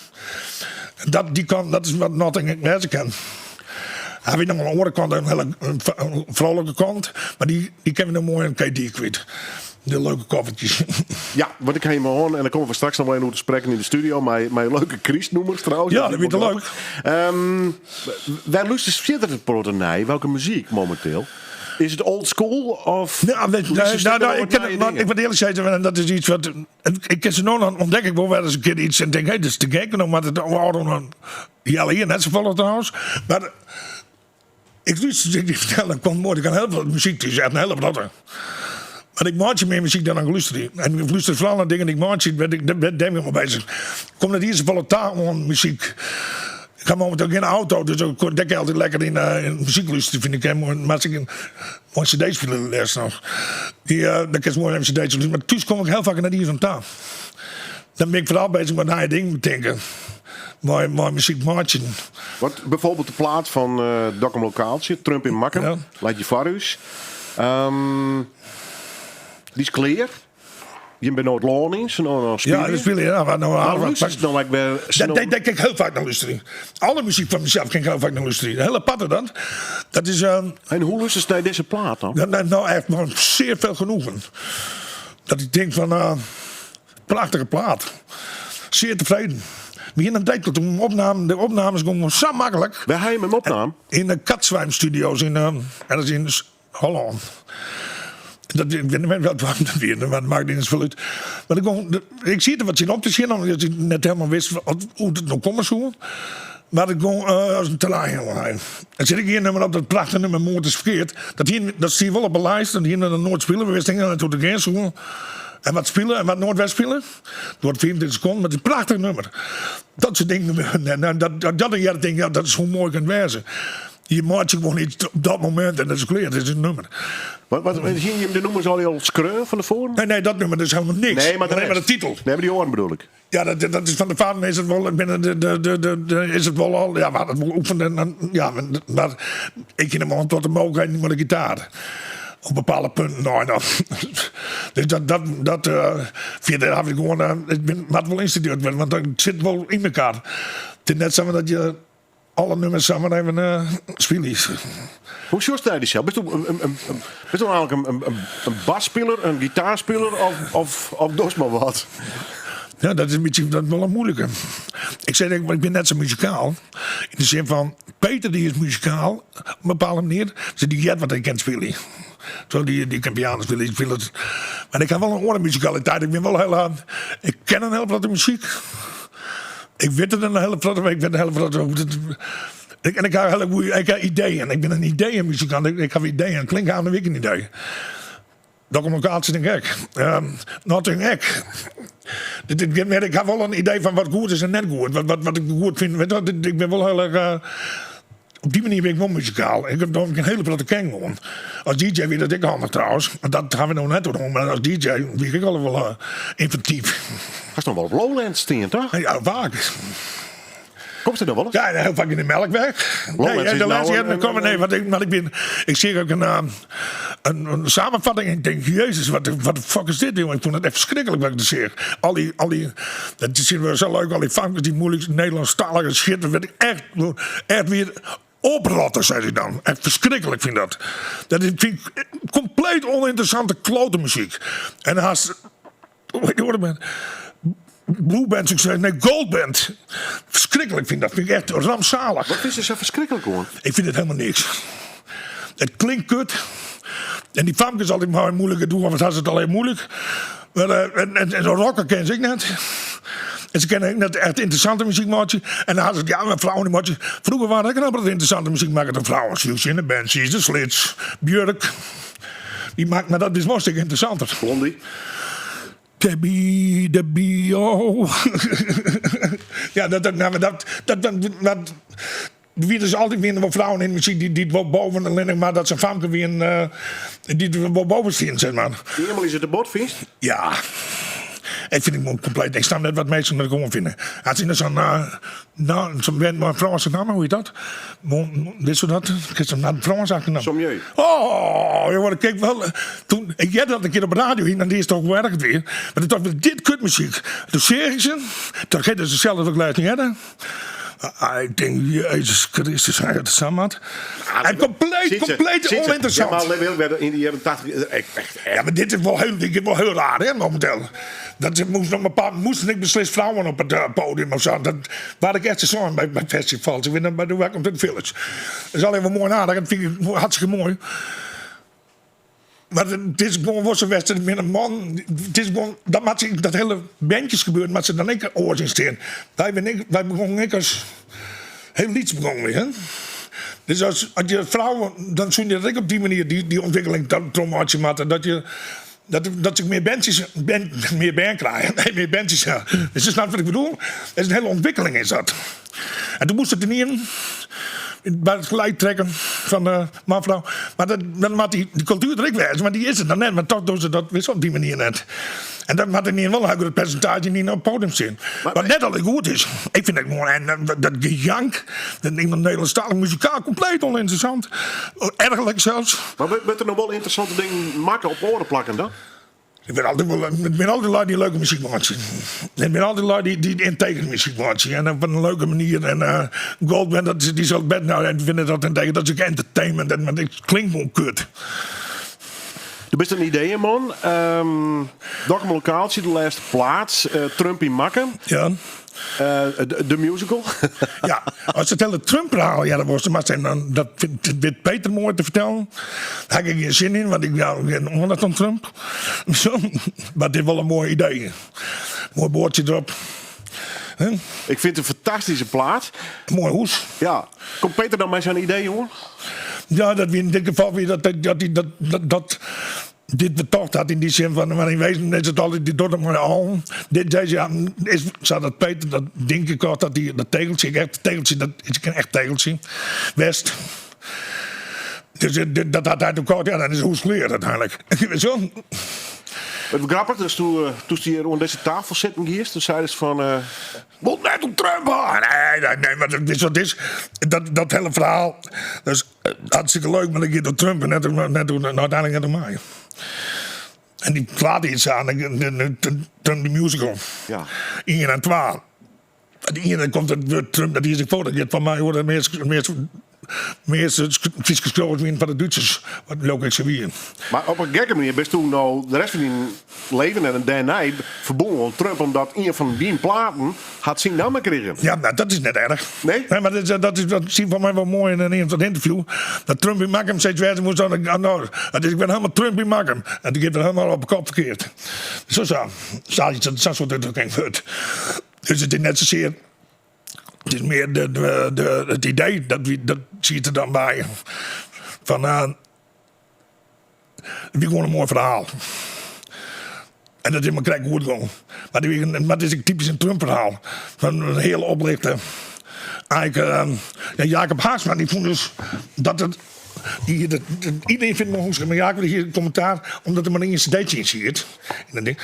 En dat, dy kant, dat is wat Nothing ek wêze kin. Hy wie noch oan de oare kant in hiele in froulike kant, mar dy, dy kinne we no moai oan KD kwyt. De leuke koffertjes. Ja, want ik ha him oan en dan komme we straks noch wol even oer te sprekken yn de studio mei, mei leuke krystnûmers trouwens. Ja, dat wie te leuk. Um, wêr lústerst fierder in protte nei? Welke muzyk mominteel? Is it old school of Nou, weet, nee, nou, nou, ik, ken, maar, ik moet eerlijk zeggen, en dat is iets wat. Ik ken se no dan ûntdek ik wol wer ris in kear iets en tink, hé, dat is te gek. No moat it ôfrûne healjier net safolle trouwens. Mar ik lúster, ik fertel, dat komt moai, ik ha hiel folle muzyk thús, echt in hiele protte. Mar ik meitsje mear muzyk dan ik lústerje. En ik lúster foaral nei dingen dy't ik meitsje, dêr bin ik mei beuzich. Ik kom net iens safolle ta oan muzyk. Ik ha mominteel gjin auto, dus dêr kin ik altyd lekker yn, uh, yn muzyk lústerje, fyn ik. Moai, mar as ik in moai cd spile lêst noch. Dy, uh, dan kinst moai even cd's lústerje. Mar thús kom ik hiel faak net iens oan ta. Dan bin ik foaral beuzich mei nije dingen betinke. Mei, mei muzyk meitsjen. Wat bijvoorbeeld de plaat fan uh, Dokkum Lokaaltsje, Trump yn Makkum, Ja. leit hjir foar ús. Um, dy is klear. Jim binne no it lân yn, se no noch Ja, dat spylje ja, mar no Mar lústerst no ek wer Dat, dat, dat kin ik hiel faak nei lústerje. Alle muzyk fan mysels kin ik hiel faak nei lústerje. De hiele aparte dat. Dat is. Um, en hoe lústerst nei dizze plaat dan? Nou, nou echt mei sear folle genoegen. Dat ik tink fan, uh, prachtige plaat. Sear tefreden. We hiene in tiid toen opnamen, de opnames gongen sa maklik. Wêr ha jim him opnaam? Yn de Katzwijm Studios yn, uh, ergens yn Hollân. Dat, ik wit net wat dat wie, mar dat makket net safolle út. Mar ik, gong, ik siet der wat tsjin op te sjen, omdat ik net hielendal wist hoe't it no komme soe. Mar it gong as in trein oan. Der sit ek ien nummer op, dat prachtige nummer Moord is verkeerd. Dat hie, dat stie wol op de lijst, dat hiene we noch noait spile. We wisten net hoe't it gean soe. En wat spile en wat noait wer spile. Duorret 25 sekonden, mar it is in prachtich nummer. Dat soart dingen, en dat, dat, dat hear tink ja, dat is hoe moai kin it wêze. Je meitsje gewoan iets op dat momint en dat is klear, dat is in nummer. Wat, wat, hiene jim de nûmers al al skreaun fan tefoaren? Nee, nee, dat nummer dat is helemaal niks. Nee, mar de Alleen maar de rest. titel. Nee, mar dy oaren bedoel ik. Ja, dat, dat is fan tefoaren is it wol, binnen de, de, de, de, de, is it wol al, ja, we hadden it wol oefend en dan, ja, mar ik hie noch tot de mooglikheden mei de gitaar. Op bepaalde punten nei noch. Dus dat, dat, dat uh, fierder haw ik gewoan, uh, it bin, moat wol ynstudearre wurde, want dat sit wol yn elkoar. It is net sa dat je alle nummers samar even uh, spylje. Hoe sjochst nei dysels? Bist in, in, in, bist eigentlik in, in, in basspiler, in gitaarspiler of, of, of dochst mar wat? Ja, dat is in bytsje dat is wol in muoilike. Ik sei, ik bin net sa muzikaal. Yn de sin fan, Peter dy is muzikaal op in bepaalde manier. Dus dy heart wat ik kin spylje. Zo, dy, dy kin piano spylje, dy spilet. Mar ik ha wol in oare muzikaliteit. Ik bin wol hiel, uh, ik ken in hiel protte muzyk. Ik wit it in hiele protte, ik wit in hiele protte hoe it. Ik, en ik ha hiele goede, ik ha ideeën. Ik bin in ideeënmuzikant. Ik, ik ha ideeën. Klinkt aan de week in idee. Dokkum Lokaal is gek. Um, Nothing ek. Dit, dit, ik ha wol in idee fan wat goed is en net goed. Wat, wat, wat ik goed fyn. Weet je, ik bin wol hiel erch. Uh, op dy manier bin ik wol muzikaal. Ik ha dan in hiele protte ken gewoan. As DJ wie dat ek handich trouwens. Want dat ha we no net oer mar as DJ wie ik al wol uh, ynventyf. Hast noch wol op Lowlands stean, toch? Ja, faak. Komst der noch wolris? Ja, hiel faak yn de Melkweg. Lowlands nee, is de nou laatste een- jaar komen, nee, want ik, want ik bin, ik zie ook een, eh, een, een samenvatting en ik denk, Jezus, wat de fuck is dit, jongen? Ik vond het echt verschrikkelijk wat ik er zie. Al die, al die, dat zien we zo leuk, al die famkes, die moeilijk Nederlandstalige shit, dat werd ik echt, echt weer oprotten, zei hij dan. Echt verschrikkelijk vind ik dat. Dat is, vind ik compleet oninteressante klote muziek. En haast, hoe heet die band? Blue Band, zou ik zeggen. Nee, Gold Band. Verschrikkelijk vind ik dat. Vind ik echt rampzalig. Wat is er zo verschrikkelijk gewoon? Ik vind het helemaal niks. Het klinkt kut. En die famkes altijd maar moeilijker doen, want ze het alleen moeilijk. Maar, eh, en, en, en zo'n rocker kennen ze ik net. En ze kennen ook net echt interessante muziek maken. En dan hadden ze, ja, maar vrouwen die maken. Vroeger waren ik nog interessante muziek maken dan vrouwen. Siouxsie and the Banshees, de Slits, Björk. Die maakt, maar dat is wel een stuk interessanter. Blondie. Debbie, Debbie, oh. ja, dat, dat, nou, maar dat, dat, dat, dat, wie dus altyd wiene wol frouwen yn de muzyk dy't, dy't wol boven allinnich mar dat se famke wienen, uh, dy't wol boven stien, zeg maar. Earmel is it te bot, fynst? Ja. Ik vind het compleet. Ik snap net wat minsken der gewoan fine. Hat se zo'n uh, nou, zo'n band mei in Frânske namme, hoe heet dat? Wist je dat? Ik heb een Frans achternaam. Sommieu. Oh, jongen, kijk wel. Toen, ik had dat een keer op de radio hier, en die is toch hoe erg het weer. Maar toen dacht ik, dit kutmuziek. Toen zeg ik ze, toen geeft ze zelf ook niet hebben. Ah, ik denk, Jezus Christus, hij het samen. En compleet, compleet oninteressant. Ja, maar werden in de jaren 80 echt, echt, Ja, maar dit is wel heel, dit is wel heel raar, hè, momenteel. Dat ze moest nog een paar, moesten ik beslist vrouwen op het eh, podium of zo. Dat waar ik echt zo bij, bij festivals. Ik ben bij de Welcome to the Village. Dat is alleen maar mooi en aardig. Dat vind ik hartstikke mooi. Maar het is gewoon worstenwedstrijd met een man. Het is gewoon, dat, maakt zich- dat hele bandjes gebeurt, maar ze dan ik oors in staan. Wij, ben ik, wij begonnen ik als heel iets begonnen, hè? Dus als, als je vrouwen, dan zoen je dat ik op die manier die, die ontwikkeling dat trommeltje maakt. Dat je dat, dat ik meer bandjes, band, meer band krijg. Nee, meer bandjes, ja. Dus je snapt wat ik bedoel? Dat is een hele ontwikkeling is dat. En toen moest het er niet in bij het gelijk trekken van de man-vrouw. Maar dat, dan moet die, die cultuur er ook wezen, maar die is het dan net. Maar toch doen ze dat weer op die manier net. En dat moet er niet wel een groot percentage niet op het podium zien. Wat net al goed is. Ik vind het gewoon, en dat, dat gejank, dat iemand Nederlandstalig muzikaal compleet oninteressant. Ergerlijk zelfs. Maar wordt er nog wel interessante dingen maken op oren plakken dan? Ik ben altijd, wel, ik ben altijd lui die leuke muziek maken. Ik ben altijd lui die, die integere muziek maken. En op een leuke manier. En uh, Goldband, dat, die zal bed nou en vinden dat integer. Dat is ook entertainment. En, maar het klinkt gewoon kut. Du bist in ideeënman. Um, Dokkum Lokaal, de laatste plaats. Uh, Trump in Makkum. Ja. Uh, de, de, musical. ja, als het hele Trump-verhaal, ja, dat was maar zijn, dan, dat vindt weet Peter mooi te vertellen. Daar heb ik geen zin in, want ik ben geen aandacht aan Trump. Zo, maar dit is wel een mooi idee. Mooi boordje erop. Ik fyn it in fantastyske plaat. Moai hûs. Ja. Komt Peter dan mei sa'n idee, jonge? Ja, dat wie yn dit gefal wie dat, dat, dat, dat, dat dit betocht hat yn dy sin fan, mar yn wezen is it altyd, dy docht it mei de allen. Dit, dizze, ja, is sa dat Peter dat ding gekocht hat, die, dat tegeltsje, echt tegeltsje, dat is in echt tegeltsje west. Dus dit, dat hat hy toen kocht, ja, dan is it hûs klear uiteindelijk. Zo. Wat grappich, dus toen, toen hjir oan dizze tafel sitten giest, toen seidest fan. Uh... Wol net op Trump ha! Nee, nee, nee, mar dat is wat is. Dat, dat hele ferhaal, dat is hartstikke leuk, mar dat giet oer Trump en net, net, net, uiteindelijk net om my. En dy plaat dy't sa, Trump the Musical. Ja. Ien en twa. De iene komt it wurd Trump, dat is ik foar, dat giet fan my oer de meast, meast, measte Fryske skriuwers wienen foar de Dútsers, wat leau ik se wie. Mar op in gekke manier bist toen no de rest fan dyn leven en dêrnei ferbûn oan Trump, omdat ien fan dyn platen hat syn namme krigen. Ja, nou, dat is net erch. Nee? Nee, mar dat, is, dat, is, dat zie foar my wol moai yn in fan interview. Dat Trump yn Makkum steeds wêze moast, dan, nou, dat is, ik ben helemaal Trump yn Makkum. En die giet er helemaal op de kop ferkeard. Zo, zo. Sa, sa'n soart útdrukking wurdt. Dus it is net sasear. It is mear de, de, de, it idee, dat, dat siet der dan by. Fan, uh, it wie gewoan in moai ferhaal. En dat is mar krekt goed gong. Mar, it mar it is ek typysk in Trump-ferhaal. Fan in hiele oplichte. Eigenlijk, uh, ja, Jacob Haarsma dy fûn dus dat it. Die, dat, iedereen vindt me maar Jacob die hie kommentaar omdat der mar ien cd'tsje yn siet. En dan ding.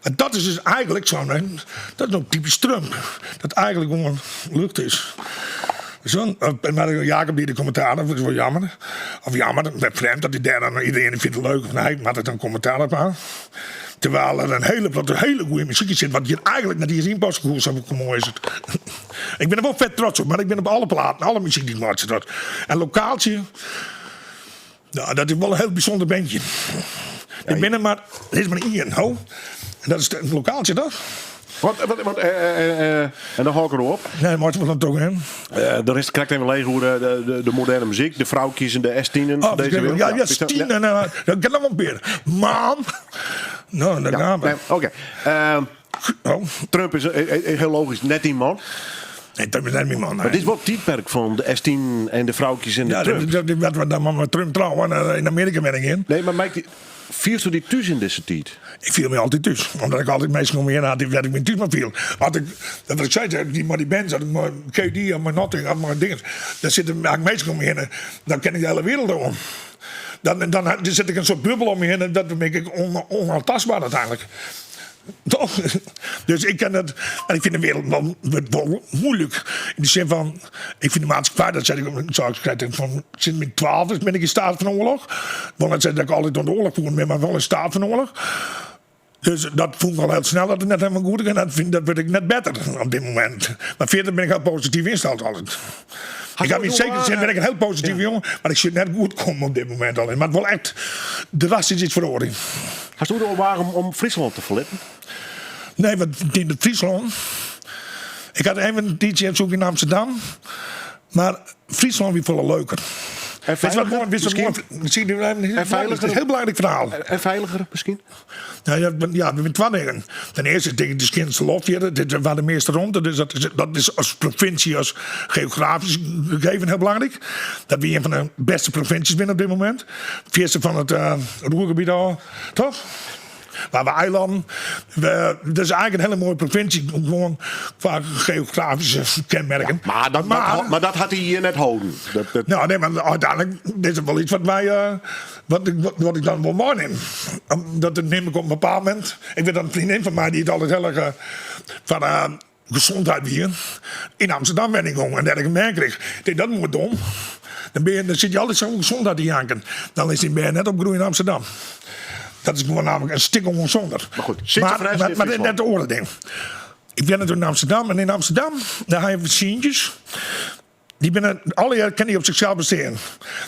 Mar dat is dus eigenlijk zo'n, dat is no typysk Trump. Dat eigenlijk gewoan lucht is. Zo, mar Jacob die de kommentaar, dat is wol jammer. Of jammer, frjemd dat hy dêr dan iedereen fynt it leuk of nee, moat it in kommentaar op ha. Terwijl er in hiele protte hiele goede muzyk yn sit, wat hjir eigenlijk net iens yn passe koe, sa moai is it. Ik bin der wol fet trots op, mar ik bin op alle platen, alle muzyk dy't ik meitsje trots. En Lokaaltsje, nou, dat is wol in hiel bysûnder bandje. Der binne mar, der is mar ien, ho. En dat is it Lokaaltsje, toch? Wat, wat, wat, eh, eh, eh, en dan hou ik erop. Nee, maar het dan toch in. Uh, dan is het krekt even leeg over de, de, de moderne muziek. De vrouwtjes en de S10'en. Oh, deze wereld. Ja, ja, S10 en uh, dat kan nog een keer. Man. Nou, daar gaan we. Nee, Oké. Okay. Uh, oh. Trump is heel logisch net die man. Nee, Trump is net myn man. Maar dit is wel het tijdperk van de S10 en de vrouwtjes en de ja, Trump. Dat, dat, dat, dat, dat, met Trump trouwen in Amerika ben ik in. Nee, maar Mike, fielst dy thús yn dizze tiid? Ik fiel my altyd thús. Omdat ik altyd minsken om my hinne ha dêr't ik my thús mei fiel. As ik, dat wat ik sei, die, mei dy bands, as ik mei KD of mei Nothing of mei dingen, dan sitte der minsken om my hinne, dan kin ik de hiele wereld oan. Dan, dan, dan sit ik in soart bubbel om my hinne, dat bin ik on, onoantastber uiteindelijk. Toch? Dus ik ken het. En ik fyn de wereld wol, wurdt wol moeilik. Yn de sin fan, ik fyn de maatskippij, dat sei ik, sa ik sei, fan sinds myn twaalfde bin ik yn steat fan oarloch. Wol net sizze dat ik altyd oan de oarloch fûn bin, mar wol yn steat fan oarloch. Dus dat fûn ik al hiel snel dat it net helemaal goed gie. En dat fyn, dat wurdt ek net better op dit momint. Mar fierder bin ik hiel posityf ynsteld altyd. Ik ha yn sekere sin bin ik in hiel positive jonge, mar ik sjoch it net goed kommen op dit momint al. Mar it wol echt drastysk iets feroarje. Hast do al wage om, om Fryslân te ferlitten? Nee, want yn Fryslân. Ik had even in tiidsje soe ik yn Amsterdam, mar Fryslân wie folle leuker. En feiliger, miskien? En feiliger? Dat is in hiel belangryk ferhaal. En feiliger miskien? Nou ja, ja, der binne twa dingen. Ten earste tink ik de skjinste loft hjir, dit is waar de measte romte, dus dat is, dat is as provinsje, as geografysk gegeven hiel belangryk. Dat wy ien fan de bêste provinsjes binne op dit momint. Fierste fan it uh, Roergebiet ôf, toch? Waar we eilannen. We, dat is eigenlijk in hiele moaie provinsje, gewoan kwa geografyske kenmerken. Ja, mar, dat, maar, dat, mar dat hat hy hjir net holden. Dat, dat... Nou, nee, mar úteinlik is it wol yts wat wy. Uh, wat, ik, wat ik dan wol meinim. Dat nim ik op in bepaald momint. Ik wit dat in freondin fan my, dy't altyd hiel erch uh, fan uh, gezondheid wie, yn Amsterdam wenjen gong en dêr ik in bern krige. Ik tink, dat moai dom. Dan, bin je, dan sit je altyd sa oer gezondheid te janken. Dan litst dyn bern net opgroeie yn Amsterdam. Dat is gewoan namelijk in stik ûngezonder. Mar goed, sit mar, mar, mar net de oare ding. Ik wenne toen yn Amsterdam en yn Amsterdam dêr ha je scenes. Dy binne allegear kinne dy op sichsels bestean.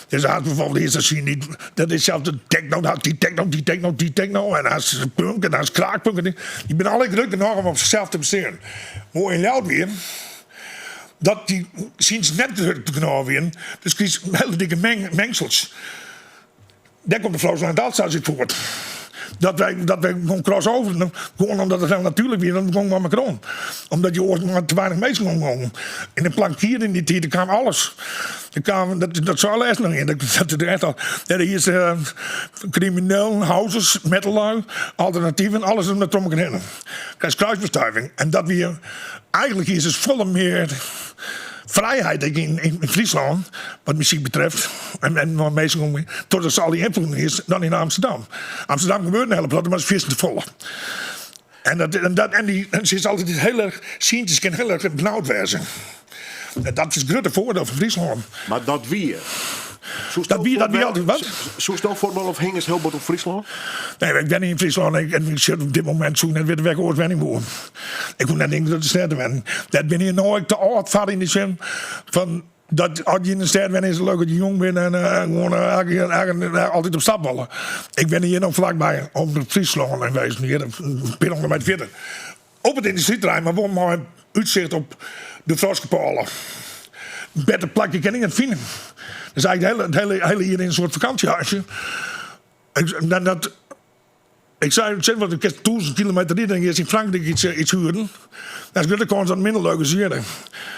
Dus hast bijvoorbeeld earst in scene dy't dat is sels de techno, hast dy techno, dy techno, dy techno en hast punk en hast kraakpunk en dy dy binne allegear grut genôch om op sichsels te bestean. Moai yn Ljouwert wie dat dy scenes net grut genôch wienen, dus krigest hiele dikke meng, mengsels. Dêr komt de Frozen en Dalstars út fuort. Dat wy, dat wy gewoan crossover, gewoan omdat it hiel natuerlik wie, dan gong mei mekoar om. Omdat je oars mei te weinich minsken omgongen. En de plankier yn dy tiid, der kaam alles. Der kaam, dat, dat sei lêsten noch ien, dat, dat er echt al, dêr hiest uh, kriminelen, housers, metallui, alternativen, alles om de troch mekoar hinne. Krijst kruisbestuiving. En dat wie, eigentlik is it folle mear frijheid ek yn, yn Fryslân, wat muzyk betreft, en, en wat minsken om, trochdat se al dy ynfloeden is, dan yn Amsterdam. Amsterdam gebeurt in hele protte, mar it is fierstente folle. En, dat, en, dat, en, die, en se is altyd hiel erch, Sientjes kin hiel erch benaud wêze. En dat is it grutte foardiel fan Fryslân. Mar dat wie. Soest Dat wie, dat wie altyd wat. Soest no fuotbal of hingest hiel bot op Fryslân? Nee, ik wen yn Fryslân en ik sit op dit momint soe ik net witte wêr't ik oars wenje woe. Ik hoech net yn in grutte stêd te wenjen. Dêr bin ik no ek te âld foar yn de sin fan dat as je yn de stêd wenje is it leuk dat je jong binne en uh, gewoan uh, altyd op stap wolle. Ik wen hjir no flakby Omrop Fryslân en wezen hjir in pear hûndert meter fierder. Op it yndustryterrein, mar wol mei útsicht op de Froskepôle. Better plakje kin ik net fine. Dus eigentlik het hele, het hele, hele jier in in soart fakânsjehuisje. Ik, dat, dat, ik sei, zeg wat, ik kin 1000 kilometer ride en yn Frankryk iets, eh, iets huren. Dan is grutte kâns dat it minder leuk is hjir.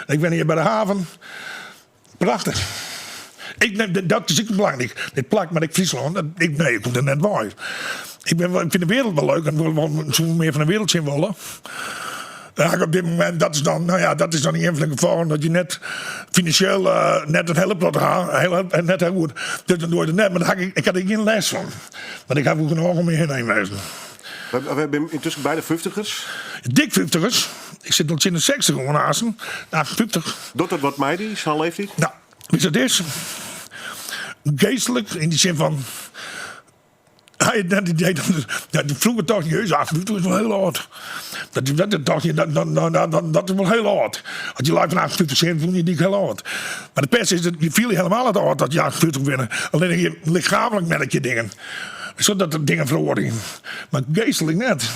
Ik wen hjir by de haven. Prachtich. Ik, dat is ek belangryk. Dit plak, mar ek Fryslân, dat, ik, nee, ik kom der net wei. Ik, ben, ik fyn de wereld wol leuk en wol, wol, soe mear fan de wereld sjen wolle. Ja, op dit momint, dat is dan, nou ja, dat is dan ien fan de gefallen dat je net finansjeel uh, net in hiele protte ha, heel, net hiel goed. Dus dan doe je it net, mar dêr ha ik, ik ha der gjin lêst fan. Want ik ha wol genôch om my hinne wêzen. We, we binne yntusken beide fyftigers. Dik fyftigers. Ik sit al tsjin de 60 oan aansten. 58. Docht dat wat mei dy, sa'n leeftiid? Nou, weet je wat it is? Geastlik, yn dy sin fan. Hy hat net it idee dat, dat froeger tocht je, jezus, 58 is wol hiel âld. Dat, dat, dat tocht je, dat, dat, dat, dat, dat is wol hiel âld. As je lui fan 58 sind, fûn je dy hiel âld. Mar de pest is, dat je fiele je helemaal net âld as je 58 binne. Allinnich je lichaamlik merk je dingen. Sadat der dingen feroarje. Mar geastlik net.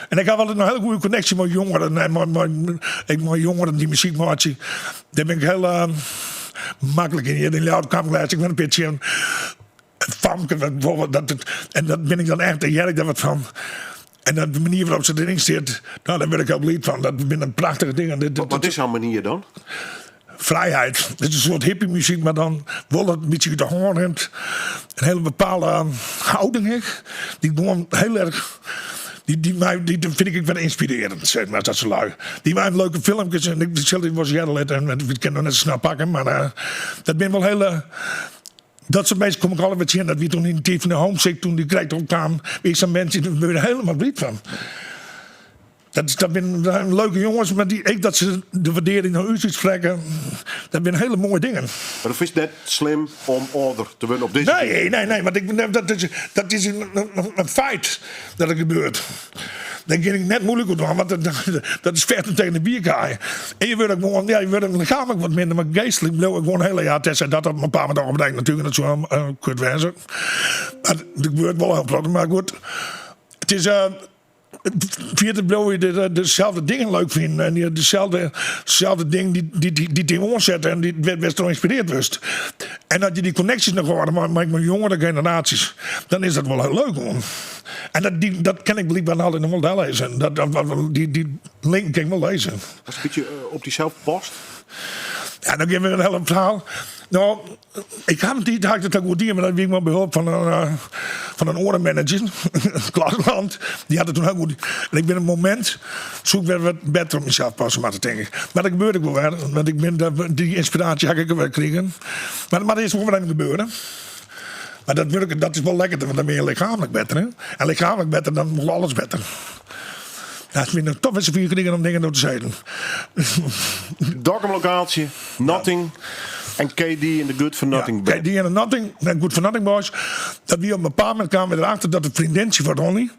En ik ha altyd in hiele goede konneksje mei jongeren en mei, mei, ek mei jongeren dy't muzyk meitsje. Dêr bin ik hiel uh, maklik yn. Hjir yn Ljouwert kaam ik lêst ek wer in pear tsjin. Famke, bijvoorbeeld, dat, en dat bin ik dan echt, dêr hear ik dan wat fan. En dat de manier wêrop't se deryn stiet, nou, dêr wurd ik hiel bliid fan. Dat binne prachtige dingen. Dit, Wat is sa'n manier dan? Frijheid. Dit is in soart hippie-muzyk, mar dan wol it in bytsje út de hân rint. In hiele bepaalde houding ek, dy't gewoan hiel erch. Dy, dy, my, dy fyn ik ek wer ynspirearjend, sis mar, dat soart lui. Dy meitsje leuke filmkes en ik sil dy wolris hearre litte. En ik kin noch net sa snel pakke, mar uh, dat binne wol hiele. Dat soart minsken kom ik altyd wer tsjin. Dat wie toen yn de tiid fan de Homesick, toen dy krekt opkaam, wie ik sa'n mens, dêr wurd ik hielendal bliid fan. Dat, dat binne leuke jonges, mar dy, ek dat se de wurdearring nei ús útsprekke, dat binne hiele moaie dingen. Mar do fynst net slim om âlder te wurden op dizze Nee, nee, nee, want ik, dat is, dat is in, in feit dat it gebeurt. Dêr gean ik net moeilik oer dwaan, want dat, dat is fechten tegen de bierkaai. En je wurdt ek gewoan, ja, je wurdt lichaamlik wat minder, mar geastlik bliuw ik gewoan hiel, ja, tenzij dat op in bepaald momint opbrengt natuerlik, dat soe uh, kut wêze. Mar der gebeurt wol hiel protte, mar goed. It is, uh, Fierder bliuwe je de, deselde dingen leuk finen en je deselde, deselde dingen dy't dy, dy, dy't dy oansette en dy't wêr'tst troch ynspirearre wurdst. En as je dy konneksjes noch hâlde mei, mei, mei jongere generaasjes, dan is dat wol hiel leuk oan. En dat, dy, dat kin ik blykber altyd noch wol dellizze. Dat, dat, dy, dy link kin ik wol lizze. Hast in bytsje eh, op dysels past? Ja, dan gean we in hiel ferhaal. No, ik ha in tiid ha ik dat goed dien, mar dat wie ik mei behulp fan in, uh, fan in oare manager, Klasland. Dy hat it toen hiel goed. En ik bin in momint, soe ik wer wat better op mysels passe moatte, tink ik. Mar dat gebeurt ek wol wer, want ik bin, dy ynspiraasje ha ik ek wer krigen. Mar dat moat earst wol wer even gebeure. Mar dat, wurket, dat is wol lekkerder, want dan bin je lichaamlik better. Hè? En lichaamlik better, dan wol alles better. Ja, ik bin toch wer safier krigen om dingen no te sizzen. Dokkum Lokaaltsje, Nothing en KD en the Good for Nothing Ja, KD en the Nothing, en Good for Nothing Boys. Dat wie op in bepaald momint kamen we derachter dat de freondintsje fan Ronnie,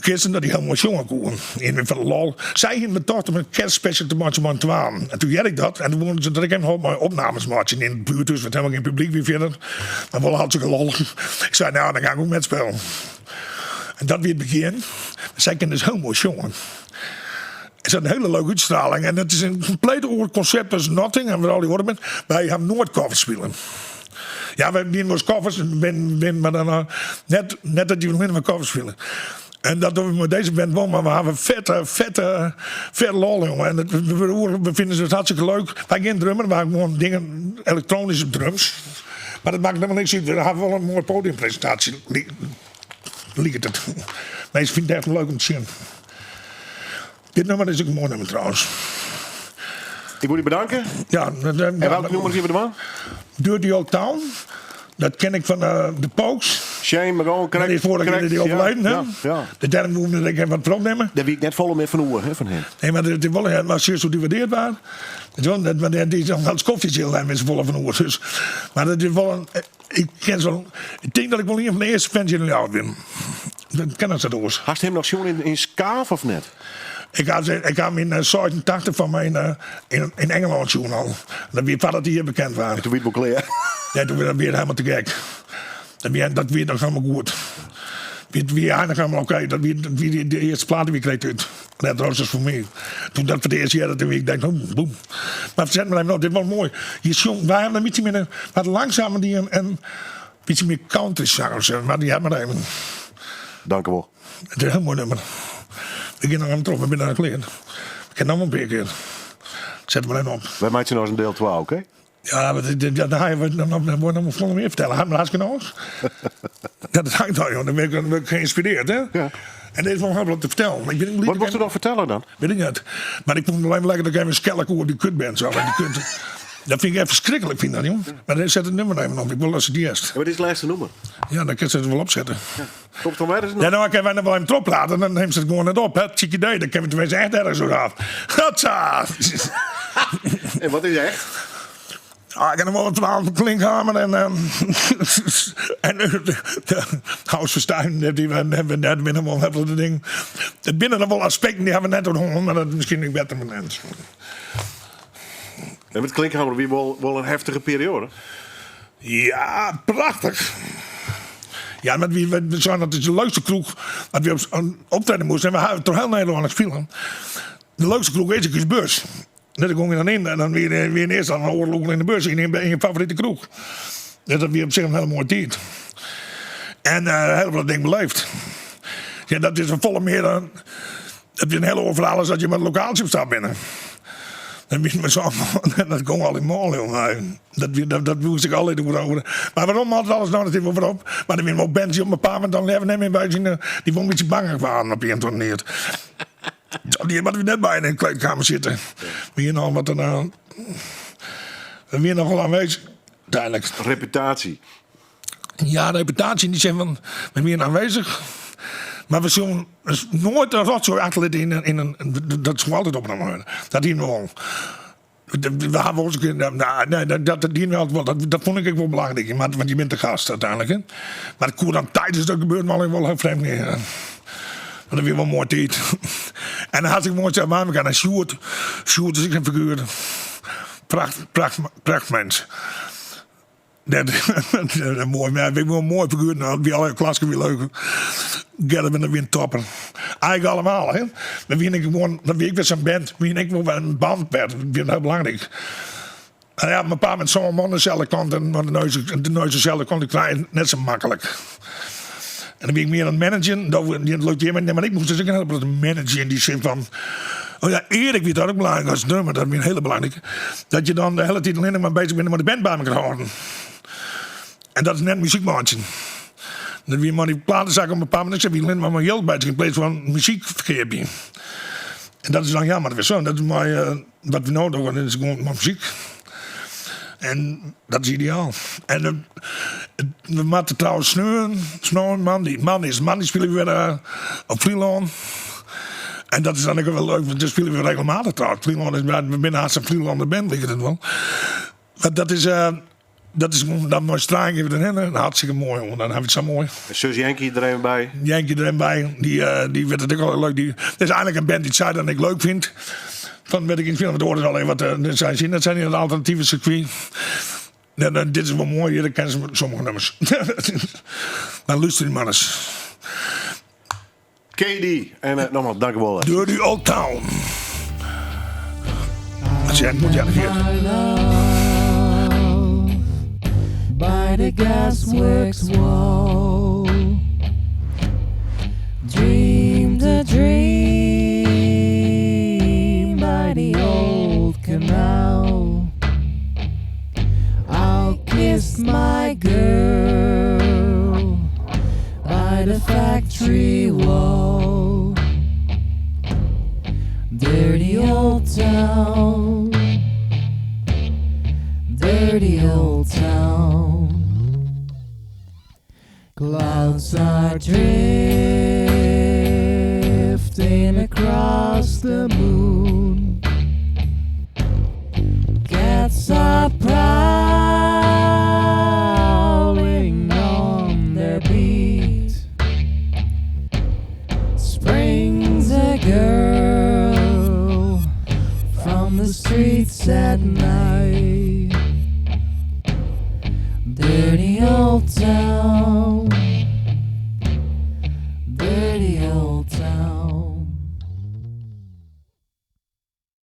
Kirsten, dat dy hiel moai sjonge koe. En fan de lol. Sy hiene betocht om in kerstspecial te meitsjen mei in twaen. En toen hearde ik dat en toen woene se dat ik even holp mei opnames meitsjen yn it buerthûs, want helemaal gjin publyk wie fierder. Mar wol hartstikke lollich. Ik sei, nou, dan ga ik ook metspelen. En dat wie it begjin. Sy kin dus hiel moai sjonge. Se hat in hiele leuke útstraling. En it is in kompleet oar konsept as Nothing en wat al dy oare bands. Wy hawwe noait covers spile. Ja, wy wiene wolris covers, bin, mar dan net, net dat je allinne mar covers spylje. En dat dogge we mei dizze band wol, mar we hawwe fette, fette, fet lol, jonge. En it, we, we, we fine it hartstikke leuk. Wy gjin drummer, we hawwe gewoan dingen, elektronyske drums. Mar dat makket helemaal niks út. We hawwe wol in moaie podiumpresintaasje, liket it. Minsken fine it echt leuk om te sjen. Dit nûmer is ek in moai nûmer trouwens. Ik wol dy bedanke. Ja, En welk nûmer geane we dwaan? Dirty Old Town. Dat ken ik fan de Pogues. Shane MacGowan, Dat is foarich jier die overleden, hè? Ja, ja. De dêrom woene ik even wat opnimme. Dêr wie ik net folle mear fan oer, hè, fan him. Nee, mar it is wol, mar sjochst hoe dy waardeard waard. It is wol, mar dy is noch kofje sil en is folle fan oer. Dus, mar it is wol in, ik ken zo'n, ik tink dat ik wol ien fan de earste fans yn Ljouwert bin. Dat ken ik net oars. Hast him noch sjoen yn Skaaf of net? Ik ha, ik ha him yn 86 fan my yn Engelân sjoen al. Dat wie foardat hy hjir bekend waard. En toen wie it wol klear. Ja, toen wie it helemaal te gek. Dat wie, dat wie noch helemaal goed. Wie, wie einich helemaal oké. Dat wie, wie de earste plaat dy't wy krekt út. Red Roses for Me. Toen dat foar it earst hearde, toen wie ik denk, oh, boem. Mar set mar even op, dit was moai. Je sjong, wy hawwe in bytsje mear, wat langsamer die en bytsje mear country zang, mar dy hat mar even. Dank u wol. It is in hiel moai nûmer. We gean noch even troch, we binne noch klear. We kinne noch wol in pear kear. Set mar even op. Wy meitsje noch ris in diel 2, oké? Ja, maar dat, dan wol ik noch folle mear fertelle. Ha ik hast genôch? Ja, dat hangt al, joh. Dan bin ik geïnspireerd, hè? Ja. En dit is wol hiel wat te fertellen. Ik bin Wat wolst do noch fertelle dan? Wit ik net. Mar ik fûn it alleen lekker dat ik even skelk oer dy kutband zo. Die kut, dat fyn ik echt ferskriklik, fyn dat, jong. Mar dan set it nûmer even op. Ik wol dat se dy hearst. Ja, mar dit is it lêste nûmer. Ja, dan kinst it wol opsette. Ja. Komt dan wer ris Ja, nou, kinne wy noch wol even trochprate, dan nimt se it gewoan net op. Hè? Tsjik idee, dan kinne we tenminste echt ergens oer af. Gatsa! En wat is echt? Ah, ik ha noch wol wat ferhalen fan Klinkhamer en en de House Verstuin, dy net binne wol net de ding. It binne noch wol aspekten dy hawwe we net oer hân, mar dat is miskien ek better mar net. En met Klinkhamer wie wol in heftige perioade. Ja, prachtich. Ja, mar we seinen dat is de leukste kroech dat we op optreden moasten. En we hawwe troch hiel Nederlân spile. De leukste kroech is ek ús bus. Dêr gong je dan yn en dan wie wie earst al in oardel oere yn de bus yn je favorite kroech. Dus dat wie op sich in hiele moaie tiid. En hiel wat ding beleefd. Ja, dat is folle mear dan. Dat wie in hiel oar ferhaal as dat je mei it lokaaltsje op stap binne. Dan wiene we sa, dat gong al yn mâl, jonge. Dat, wie, dat, dat woest ik altyd oer over. Mar werom altyd alles noch net wol op. Mar der wiene wol bands dy't op in bepaald momint dan leaver net mear by syn, dy wol in bytsje bangich waarden op ien of oare manier. Dy moatte we net by yn de kleedkamer sitte. We wiene al wat een, we wiene nochal aanwezig, uiteindelijk. Reputatie. Ja, reputatie in die zin van, we wiene aanwezig. Mar we soene noait in rotsoai achterlitte yn in, dat soe altyd opnommen wurde. Dat hiene we wol. We hawwe wolris in kear, nou, nee, dat, dat diene we altyd wol. Dat, dat fûn ik ek wol belangryk, want je binne te gast uiteindelijk. Hè. Mar it koe dan tidens dat gebeuren wol wol hiel frjemd gean. Mar dat wie wol in moaie tiid. En dan hartstikke moai by elkoar. En Sjoerd, Sjoerd is ek in figuer. Pracht, pracht, prachtmens. Dat, moai, ja, wie wol in moai figuer. Nou, wie alle klaske wie leuk. Gerrit wie in topper. Eigenlijk allemaal, hè. We wiene gewoan, dat wie ek wer sa'n band. Wiene ek wol in band werd. Dat wie hiel belangryk. En ja, in paar met sân man deselde kant en de neus, de neus deselde kant, dy krije net sa maklik. En dan wie ik mear oan it managen. Dat lukt hjir net, mar ik moast dus ek in hiele protte managen yn dy sin fan. Oh ja, Erik wie dat ek belangryk as drummer, dat wie in hiele belangrike. Dat je dan de hiele tiid allinnich mar bezich binne mei de band by elkoar hâlden. En dat is net muzyk meitsjen. Dat wie mei dy platesaak op in bepaald momint, ik wie allinnich mar mei jild bezich yn pleats fan muzyk ferkeapjen. En dat is dan jammer. Dat is mei wat we no dogge, dat is gewoan mei muzyk. En dat is ideaal. En we moatte trouwens sneon, sneon, moandei, moandei is moandei spylje we wer op Flylân. En dat is dan ek wol leuk, want dêr spylje we regelmatich trouwens. Flylân is, we binne hast in Flylanner band, liket it wol. Mar dat is, dat is dan mei Strang even derhinne. Hartstikke moai, jongen. Dan ha we it sa moai. En sus Jenkie der even by. Jenkie der even by. Dy, dy wit it ek al leuk. Dy, dat is eigentlik in band dy't sy dan ek leuk fynt. Fan wit ik yn film, want oars al even wat, sy syn, dat zijn in het alternatieve circuit. Ja, dan, dit is wol moai, hjir kennen se sommige nummers. Maar lústerje mar ris. KD, en nogmaals, dank u wel. Dirty Old Town. Als jij het moet, ja, dat hier. By the gasworks wall. Dreamed a dream by the old canal. I'll kiss my girl by the factory wall. Dirty old town. Dirty old town. Clouds are drifting across the moon. Cats are prowling on their beat. Springs a girl from the streets at night. Dirty old town. Dirty old town.